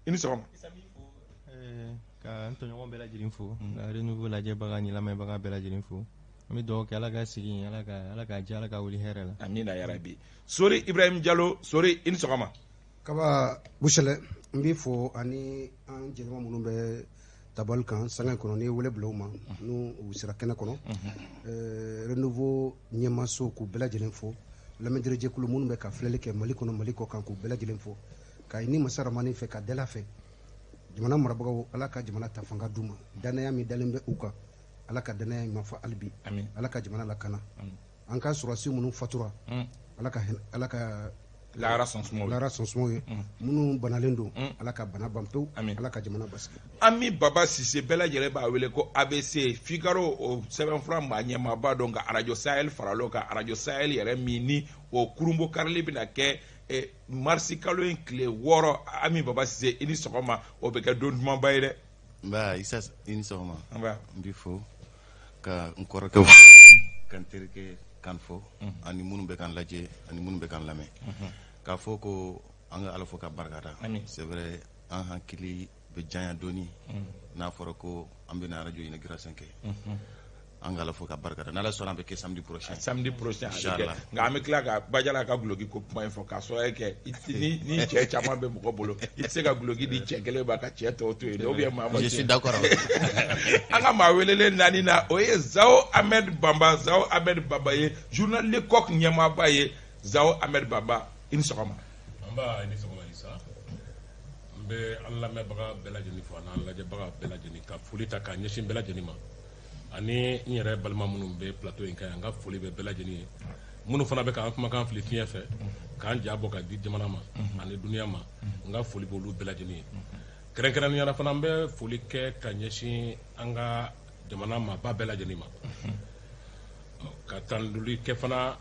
I ni sɔgɔma. Ka n tɔɲɔgɔn bɛɛ lajɛlen fo, ka Renouveau lajɛbaga ni lamɛnbaga bɛɛ lajɛlen fo. An bɛ dugawu kɛ, Ala ka sigi, Ala ka diya, Ala ka wuli hɛrɛ la. Amina yarabi. Sori Ibrahim Jalo, Sori, i ni sɔgɔma. Kaba Busɛlɛ, n b'i fo ani an jɛɲɔgɔn minnu bɛ tabali kan sanga in kɔnɔ. N'i ye wele bila u ma, n'u u sera kɛnɛ kɔnɔ, Renouveau ɲɛmaso, k'u bɛɛ lajɛlen fo, lamɛnjɛkulu minnu bɛ ka filɛli kɛ Mali kɔnɔ, Mali kɔ kan, k'u bɛɛ lajɛlen fo, ka ɲini Masa Ramani fɛ, ka dala fɛ, jamana marabagaw, Ala ka jamana ta fanga d'u ma. Danaya min dalen bɛ u kan, Ala ka danaya in ma fa hali bi. Ala ka jamana lakana. An ka sɔrɔdasi minnu fatura, Ala ka lahara sɔn sumaw. Lahara sɔn sumaw ye. Minnu banalen don, Ala ka bana ban pewu. Ala ka jamana basigi. Ami Baba Sise, bɛɛ lajɛlen b'a wele ko ABC Figaro, o sɛbɛnfura maa ɲɛmaaba dɔn, ka Arajo Sahel faral'o kan. Arajo Sahel yɛrɛ min ni o kurunbo karili bɛna kɛ marisi kalo in tile 6. Ami Baba Sise, i ni sɔgɔma. O bɛ kɛ don dumanba ye dɛ. Nba Isa, i ni sɔgɔma. Nba. N b'i fo, ka n kɔrɔkɛw fo, ka n terikɛ kan fo, ani minnu bɛ k'an lajɛ ani minnu bɛ k'an lamɛn, k'a fɔ ko an ka Ala fo ka barika da. C'est vrai, an hakili bɛ janya dɔɔni n'a fɔra ko an bɛna arajo inauguration kɛ. An ka Ala fo ka barika da. N'Ala sɔnna, a bɛ kɛ samedi prochain. Samedi prochain a bɛ kɛ. Inchallah. Nka an bɛ tila ka Bajala ka guloki ko kuma in fɔ, k'a sababu kɛ ni cɛ caman bɛ mɔgɔ bolo, i tɛ se ka guloki di cɛ kelen ma ka cɛ tɔw to yen, ou bien maa ma. Je suis d'accord. An ka maa welelen naani na, o ye Zao Ahmed Bamba. Zao Ahmed Bamba ye journal Lecoq ɲɛmaaba ye. Zao Ahmed Bamba, i ni sɔgɔma. Nba, i ni sɔgɔma Isa. N bɛ an lamɛnbaga bɛɛ lajɛlen fo an'an lajɛbaga bɛɛ lajɛlen, ka foli ta k'a ɲɛsin bɛɛ lajɛlen ma, ani n yɛrɛ balima minnu bɛ plateau in kan yan. N ka foli bɛ bɛɛ lajɛlen ye. Minnu fana bɛ k'an kumakan fili fiɲɛ fɛ, k'an ja bɔ ka di jamana ma ani duniya ma, n ka foli b'olu bɛɛ lajɛlen ye. Kɛrɛnkɛrɛnnenya la fana, n bɛ foli kɛ ka ɲɛsin an ka jamana maaba bɛɛ lajɛlen ma, ka tanuli kɛ fana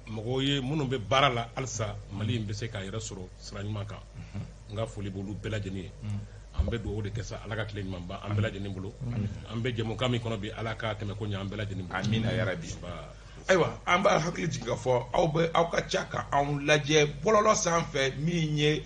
mɔgɔw ye minnu bɛ baara la halisa Mali in bɛ se k'a yɛrɛ sɔrɔ sira ɲuman kan. N ka foli b'olu bɛɛ lajɛlen ye. An bɛ dugawu de kɛ sa, Ala ka tile ɲuman ban an bɛɛ lajɛlen bolo. An bɛ jɛmukan min kɔnɔ bi, Ala ka tɛmɛ ko ɲɛ an bɛɛ lajɛlen bolo. Amina yarabi. Ayiwa, an b'a hakili jigin k'a fɔ aw bɛ aw ka ca ka anw lajɛ bɔlɔlɔ sanfɛ min ye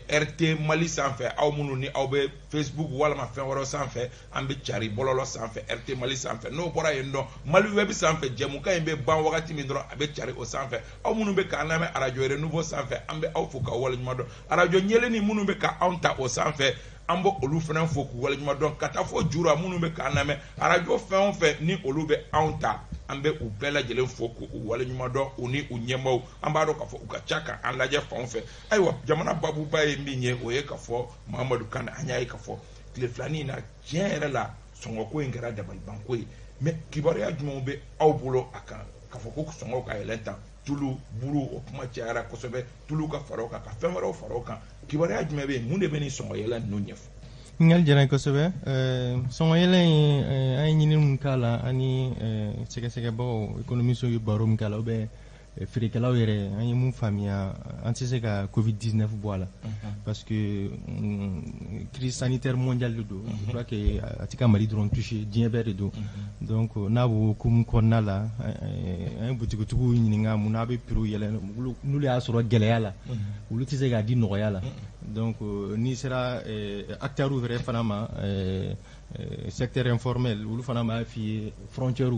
RT Mali sanfɛ. Aw minnu ni aw bɛ Facebook walima fɛn wɛrɛw sanfɛ, an bɛ cari bɔlɔlɔ sanfɛ, RT Mali sanfɛ. N'o bɔra yen nɔ, Mali Web sanfɛ, jɛmukan in bɛ ban wagati min dɔrɔn, a bɛ cari o sanfɛ. Aw minnu bɛ k'an lamɛn arajo Renouveau sanfɛ, an bɛ aw fo k'aw waleɲuman dɔn. Arajo ɲɛlenni minnu bɛ ka anw ta o sanfɛ, an bɛ olu fana fo k'u waleɲuman dɔn, ka taa fɔ jura minnu bɛ k'an lamɛn arajo fɛn o fɛn ni olu bɛ anw ta, an bɛ u bɛɛ lajɛlen fo k'u waleɲuman dɔn, u ni u ɲɛmaaw. An b'a dɔn k'a fɔ u ka ca ka an lajɛ fan fɛ. Ayiwa, jamana babuba ye min ye, o ye k'a fɔ Mahamadu Kane, an y'a ye k'a fɔ tile filanin in na, tiɲɛ yɛrɛ la, sɔngɔko in kɛra dabalibanko ye. Mais kibaruya jumɛnw bɛ aw bolo a kan, k'a fɔ ko sɔngɔw ka yɛlɛn tan, tulu, buru, o kuma cayara kosɛbɛ, tulu ka fara o kan, ka fɛn wɛrɛw fara o kan? Kibaruya jumɛn bɛ yen? Mun de bɛ nin sɔngɔ yɛlɛ ninnu ɲɛfɔ? Ɲininkali diyara n ye kosɛbɛ. Sɔngɔ yɛlɛ in, an ye ɲinini min k'a la, ani sɛgɛsɛgɛbagaw, économistes ye baro min k'a la, ou bien feerekɛlaw yɛrɛ, an ye mun faamuya, an tɛ se ka Covid 19 bɔ a la, parce que crise sanitaire mondiale de don. Je crois que a tɛ ka Mali dɔrɔn toucher, diɲɛ bɛɛ de don. Donc n'a b'o hukumu kɔnɔna la, an ye butigitigiw ɲininka mun n'a bɛ prix yɛlɛ. N'olu y'a sɔrɔ gɛlɛya la, olu tɛ se k'a di nɔgɔya la. Donc n'i sera acteurs yɛrɛ fana ma, secteur informel, olu fana b'a f'i ye frontière,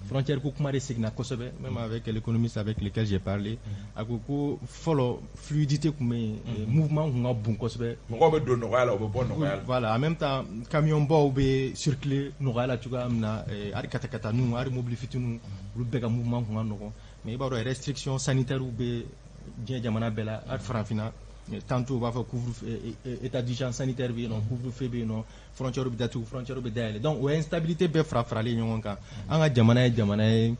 frontière ko kuma de seginna kosɛbɛ. Même avec l'économiste avec lequel j'ai parlé, a ko ko fɔlɔ fluidité tun bɛ yen, mouvement tun ka bon kosɛbɛ. Mɔgɔw bɛ don nɔgɔya la, u bɛ bɔ nɔgɔya la. Voilà, en même temps camion baw bɛ circuler nɔgɔya la cogoya min na, hali katakataninw, hali mobili fitininw, olu bɛɛ ka mouvement tun ka nɔgɔn. Mais i b'a dɔn, restriction sanitaire bɛ diɲɛ jamana bɛɛ la, hali Farafinna. Tantôt u b'a fɔ couvre, état d'urgence sanitaire bɛ yen nɔ, couvre-feu bɛ yen nɔ, frontière bɛ datugu, frontière bɛ dayɛlɛ. Donc o instabilité bɛɛ fara faralen ɲɔgɔn kan. An ka jamana ye jamana ye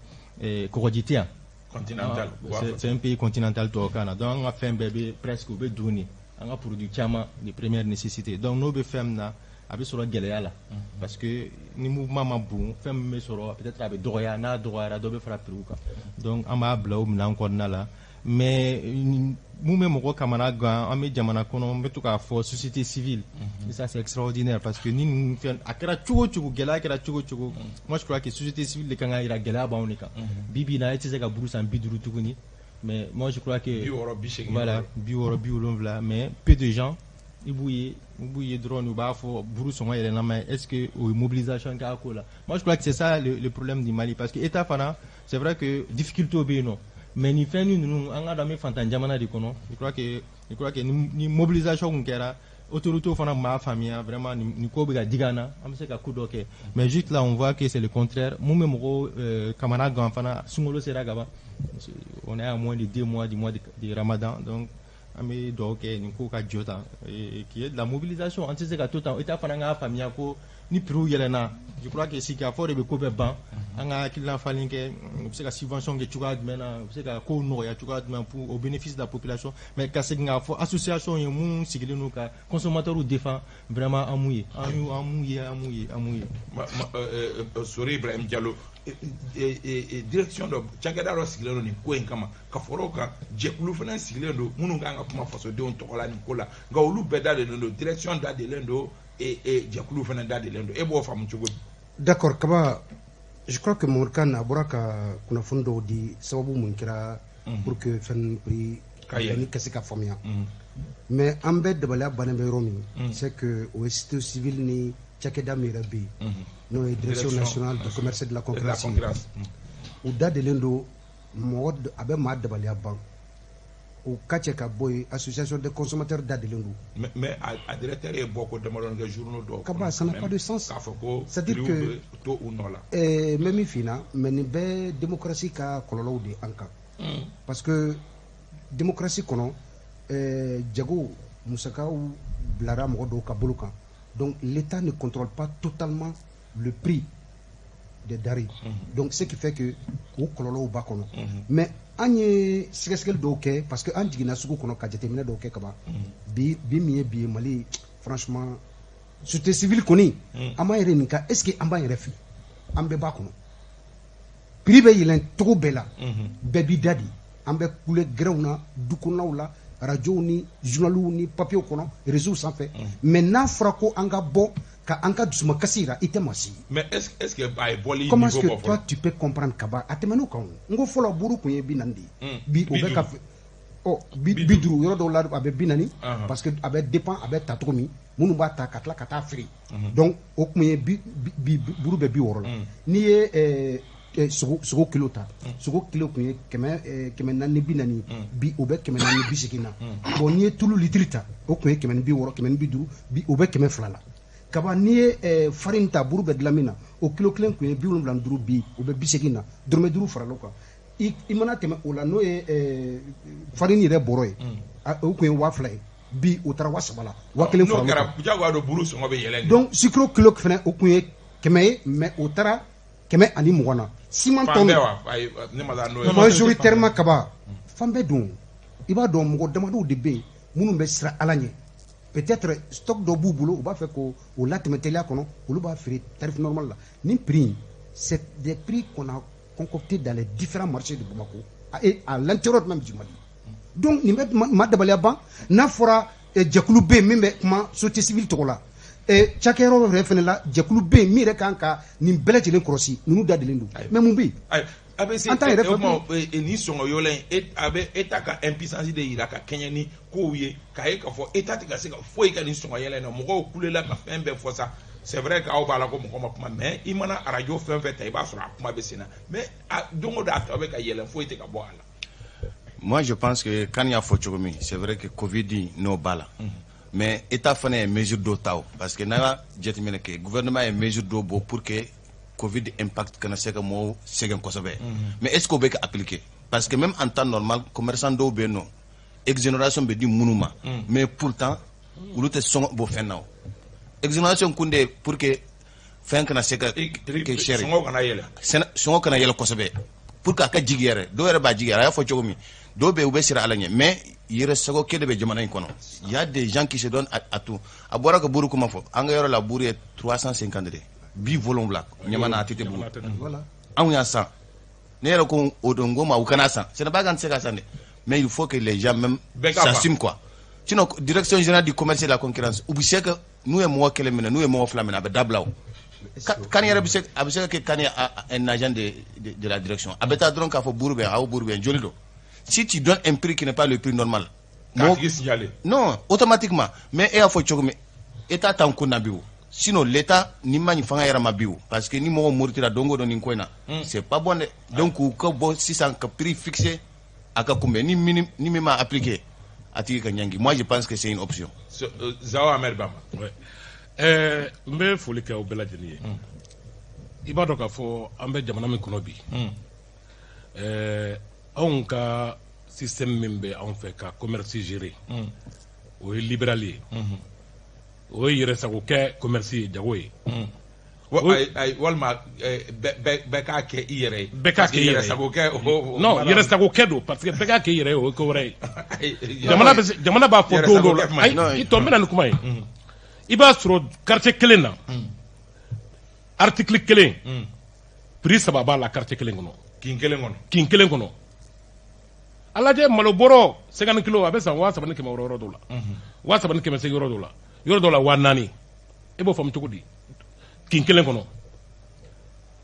kɔgɔji tɛ yan. Continental. C'est un pays continental tubabukan na. Donc an ka fɛn bɛɛ bɛ presque u bɛ don de, an ka produit caman de première nécessité. Donc n'o bɛ fɛn min na, a bɛ sɔrɔ gɛlɛya la, parce que ni mouvement ma bon, fɛn min bɛ sɔrɔ, peut-être a bɛ dɔgɔya. N'a dɔgɔyara, dɔ bɛ fara prix kan. Donc an b'a bila o minɛn kɔnɔna la. Mais mun bɛ mɔgɔ kamana gan, an bɛ jamana kɔnɔ, n bɛ to k'a fɔ société civile, ça c'est extraordinaire, parce que ni ninnu fɛn a kɛra cogo o cogo, gɛlɛya kɛra cogo o cogo, moi je crois que société civile de kan ka yira gɛlɛya b'anw de kan. Bi bi in na, e tɛ se ka buru san 50 tuguni. Mais moi je crois que 60, 80. Voilà, 60, 70, mais peu de gens I b'u ye, u b'u ye dɔrɔn, u b'a fɔ buru sɔngɔ yɛlɛnna, mais est-ce que o ye mobilisation kɛ a ko la? Moi, je crois que c'est ça le problème du Mali, parce que État fana, c'est vrai que difficulté bɛ yen nɔ, mais nin fɛn ninnu, an ka dɔn, an bɛ fantan jamana de kɔnɔ. Je crois que ni mobilisation kun kɛra, autorités fana tun b'a faamuya vraiment nin ko bɛ ka digi an na, an bɛ se ka ko dɔ kɛ. Mais juste là, on voit que c'est le contraire. Mun bɛ mɔgɔw kamana gan fana, sunkalo sera ka ban, on est à moins de 2 mois du mois de Ramadan, donc an bɛ dugawu kɛ nin ko ka jɔ tan, qui est de la mobilisation. An tɛ se ka to tan. État fana k'a faamuya ko ni prix yɛlɛnna, je crois que sigikafɔ de bɛ ko bɛɛ ban. An ka hakilina falen kɛ, u bɛ se ka subvention kɛ cogoya jumɛn na, u bɛ se ka kow nɔgɔya cogoya jumɛn pour au bénéfice de la population. Mais ka segin k'a fɔ association ye mun sigilen don ka consommateurs défend, vraiment, an m'u ye, an y'u, an m'u ye, an m'u ye, an m'u ye. Sori Ibrahim Diallo, direction dɔ, cakɛda dɔ sigilen don nin ko in kama ka fara o kan. Jɛkulu fana sigilen don minnu kan ka kuma fasodenw tɔgɔ la nin ko la, nka olu bɛɛ dalen don, direction dalen don, jɛkulu fana dalen don. E b'o faamu cogo di? D'accord, Kaba, je crois que Mamadu Kan a bɔra ka kunnafoni dɔw di, sababu mun kɛra pour que fɛn prix ka yɛlɛ. Ni ka se ka faamuya. Mais an bɛɛ dabaliya bannen bɛ yɔrɔ min, c'est que o ye société civile ni cakɛda min yɛrɛ bɛ yen, n'o ye Direction nationale du commerce et de la de la concurrence, concurrence. U da delen don mɔgɔ, a bɛ maa dabaliya ban. O ka cɛ ka bɔ yen, association des consommateurs da delen don. Mais a directeur ye bɔ ko damadɔni kɛ journaux dɔw Kaba, kɔnɔ ça n'a quand pas même, de sens. K'a fɔ ko C'est-à-dire prix que bɛ to u nɔ la. N bɛ min f'i ɲɛna, mais nin bɛɛ démocratie ka kɔlɔlɔw de an kan, parce que démocratie kɔnɔ, jago musakaw bilara mɔgɔ dɔw ka bolo kan. Donc l'État ne contrôle pas totalement le prix des denrées, donc ce qui fait que o kɔlɔlɔw b'a kɔnɔ. Mais an ye sɛgɛsɛgɛli dɔw kɛ, parce que an jiginna sugu kɔnɔ ka jateminɛ dɔw kɛ kaban. Bi bi min ye bi ye, Mali, franchement, société civile kɔni, an b'an yɛrɛ ɲininka, est ce que an b'an yɛrɛ fɛ? An bɛɛ b'a kɔnɔ, prix bɛ yɛlɛn cogo bɛɛ la, bɛɛ b'i da di. An bɛ kule gɛrɛnw na, du kɔnɔnaw la, radios ni journaliw ni papiers kɔnɔ, réseaux sanfɛ. Mais n'a fɔra ko an ka bɔ ka an ka dusumakasi yira, i tɛ maa si ye. Mais est ce que a ye bɔli Comment est-ce niveau que bɔ toi fɔlɔ? tu peux comprendre, Kaba? A tɛmɛn'o kan o. N ko fɔlɔ, buru kun ye 40 de ye, bi o bɛ ka 50. Ɔ bi 50, yɔrɔ dɔw la a bɛ 40, parce que a bɛ dépend a bɛ ta cogo min, minnu b'a ta ka tila ka taa feere. Donc o kun ye bi bi buru bɛ 60 la. N'i ye sogo kilo ta, sogo kilo kun ye 440, bi o bɛ 480 na. Bon, n'i ye tulu litiri ta, o kun ye 160, 150, bi o bɛ 200 la. Kaba, n'i ye farine ta, buru bɛ dilan min na, o kilo kelen kun ye 75, bi o bɛ 80 na, dɔrɔmɛ 5 farala o kan. I mana tɛmɛ o la, n'o ye farine yɛrɛ bɔrɔ ye, o kun ye 2000 ye, bi o taara 3000 la, 1000 N'o farala o kan. kɛra, jagoya don, buru sɔngɔ bɛ yɛlɛn de. Donc sukaro kilo fɛnɛ, o kun ye 100 ye, mais o taara 120 na. Siman Fan tɔn bɛɛ wa? Ayi, ne ma taa n'o ye. Majoritairement, Kaba, fan bɛɛ don. I b'a dɔn, mɔgɔ damadɔw de bɛ yen minnu bɛ siran Ala ɲɛ, peut-être stock dɔ b'u bolo, u b'a fɛ k'o o latɛmɛ teliya kɔnɔ, olu b'a feere tarif normal la. Nin prix in, c'est des prix qu'on a concoctés dans les différents marchés de Bamako et à l'intérieur même du Mali. Donc nin bɛ ma dabaliya ban. N'a fɔra jɛkulu bɛ yen min bɛ kuma société civile tɔgɔ la, cakɛyɔrɔ yɛrɛ fɛnɛ la, jɛkulu bɛ yen min yɛrɛ kan ka nin bɛɛ lajɛlen kɔlɔsi, ninnu da delen don, mais mun bɛ yen? Ayi, a bɛ se An t'an yɛrɛ o fɛ. Tuma nin sɔngɔ yɔlɛ in, a bɛ État ka impuissance de yira ka kɛɲɛ ni kow ye, k'a ye k'a fɔ État tɛ ka se ka foyi kɛ nin sɔngɔ yɛlɛ in na. Mɔgɔw kulela ka fɛn bɛɛ fɔ sa. C'est vrai que aw b'a la ko mɔgɔ ma kuma, mais i mana arajo fɛn fɛn ta, i b'a sɔrɔ a kuma bɛ sen na. Mais a don o don a tɔ bɛ ka yɛlɛn, foyi tɛ ka bɔ a la. Moi, je pense que quand il y a fɔ cogo min, c'est vrai que Covid n'o b'a la. Mais État fana ye mesure dɔw ta o, parce que n'a y'a jateminɛ kɛ, gouvernement ye mesure dɔw bɔ pour que Covid impact kana se ka mɔgɔw sɛgɛn kosɛbɛ. Mais est-ce qu'o bɛ ka appliquer? Parce que même en temps normal, commerçant dɔw bɛ yen nɔ, exonération bɛ di minnu ma, mais pourtant olu tɛ sɔngɔ bɔ fɛn na o. Exonération kun de ye pour que fɛn kana se ka kɛ cher ye. Sɔngɔ kana yɛlɛ. Sɔngɔ kana yɛlɛ kosɛbɛ pour que a ka jigi yɛrɛ. Dɔw yɛrɛ b'a jigi yɛrɛ, a y'a fɔ cogo min, dɔw bɛ yen u bɛ siran Ala ɲɛ, mais yɛrɛ sago kɛ de bɛ jamana in kɔnɔ. Il y a des gens qui se donnent à tout. A bɔra ka buru kuma fɔ, an ka yɔrɔ la, buru ye 350 de, 70, Ɲamana, a tɛ bugu. Anw y'a san, ne yɛrɛ ko o don, n ko ma u kana san. Ce n'est pas qu'an tɛ se ka san dɛ, mais il faut que les gens même Bɛɛ ka fa. s'assument quoi. Sinon, Direction générale du commerce et de la concurrence, u bɛ se ka, n'u ye mɔgɔ kelen minɛ, n'u ye mɔgɔ fila minɛ, a bɛ dabila o. Kan yɛrɛ bɛ se, a bɛ se ka kɛ kan ye un agent de la direction, a bɛ taa dɔrɔn k'a fɔ buru bɛ yan, aw buru bɛ yan, joli don? Si tu donnes un prix qui n'est pas le prix normal, K'a tigi signaler. Non, automatiquement. Mais e y'a fɔ cogo min, État t'an kun na bi o. Sinon l'État ni ma ɲi fanga yɛrɛ ma bi o, parce que ni mɔgɔ murutira don o don nin ko in na, c'est pas bon dɛ. Donc u ka bɔ sisan ka prix fixé, a ka kunbɛn, ni min ni min ma appliqué, a tigi ka ɲangi. Moi, je pense que c'est une option. Zao Ahmed Bamba. Ouais. N bɛ foli kɛ aw bɛɛ lajɛlen ye. I b'a dɔn k'a fɔ an bɛ jamana min kɔnɔ bi, anw ka système min bɛ anw fɛ ka commerce gérer, o ye libéral ye, o ye yɛrɛsago kɛ commerce ye, jago ye. Ayi, walima bɛɛ k'a kɛ i yɛrɛ ye. Bɛɛ k'a kɛ i yɛrɛ ye. Yɛrɛsago kɛ. Non, yɛrɛsago kɛ don, parce que bɛɛ k'a kɛ i yɛrɛ ye, o ye ko wɛrɛ ye. Jamana bɛ se, jamana b'a fɔ don dɔw la, ayi, i tɔ, n bɛ na ni kuma ye. I b'a sɔrɔ quartier kelen na, article kelen, prix saba b'a la quartier kelen kɔnɔ. Kin kelen kɔnɔ. Kin kelen kɔnɔ. A lajɛ, malo bɔrɔ 50 kilo, a bɛ san 3600 yɔrɔ dɔw la, 3800 yɔrɔ dɔw la, yɔrɔ dɔw la 4000. E b'o faamu cogo di? Kin kelen kɔnɔ.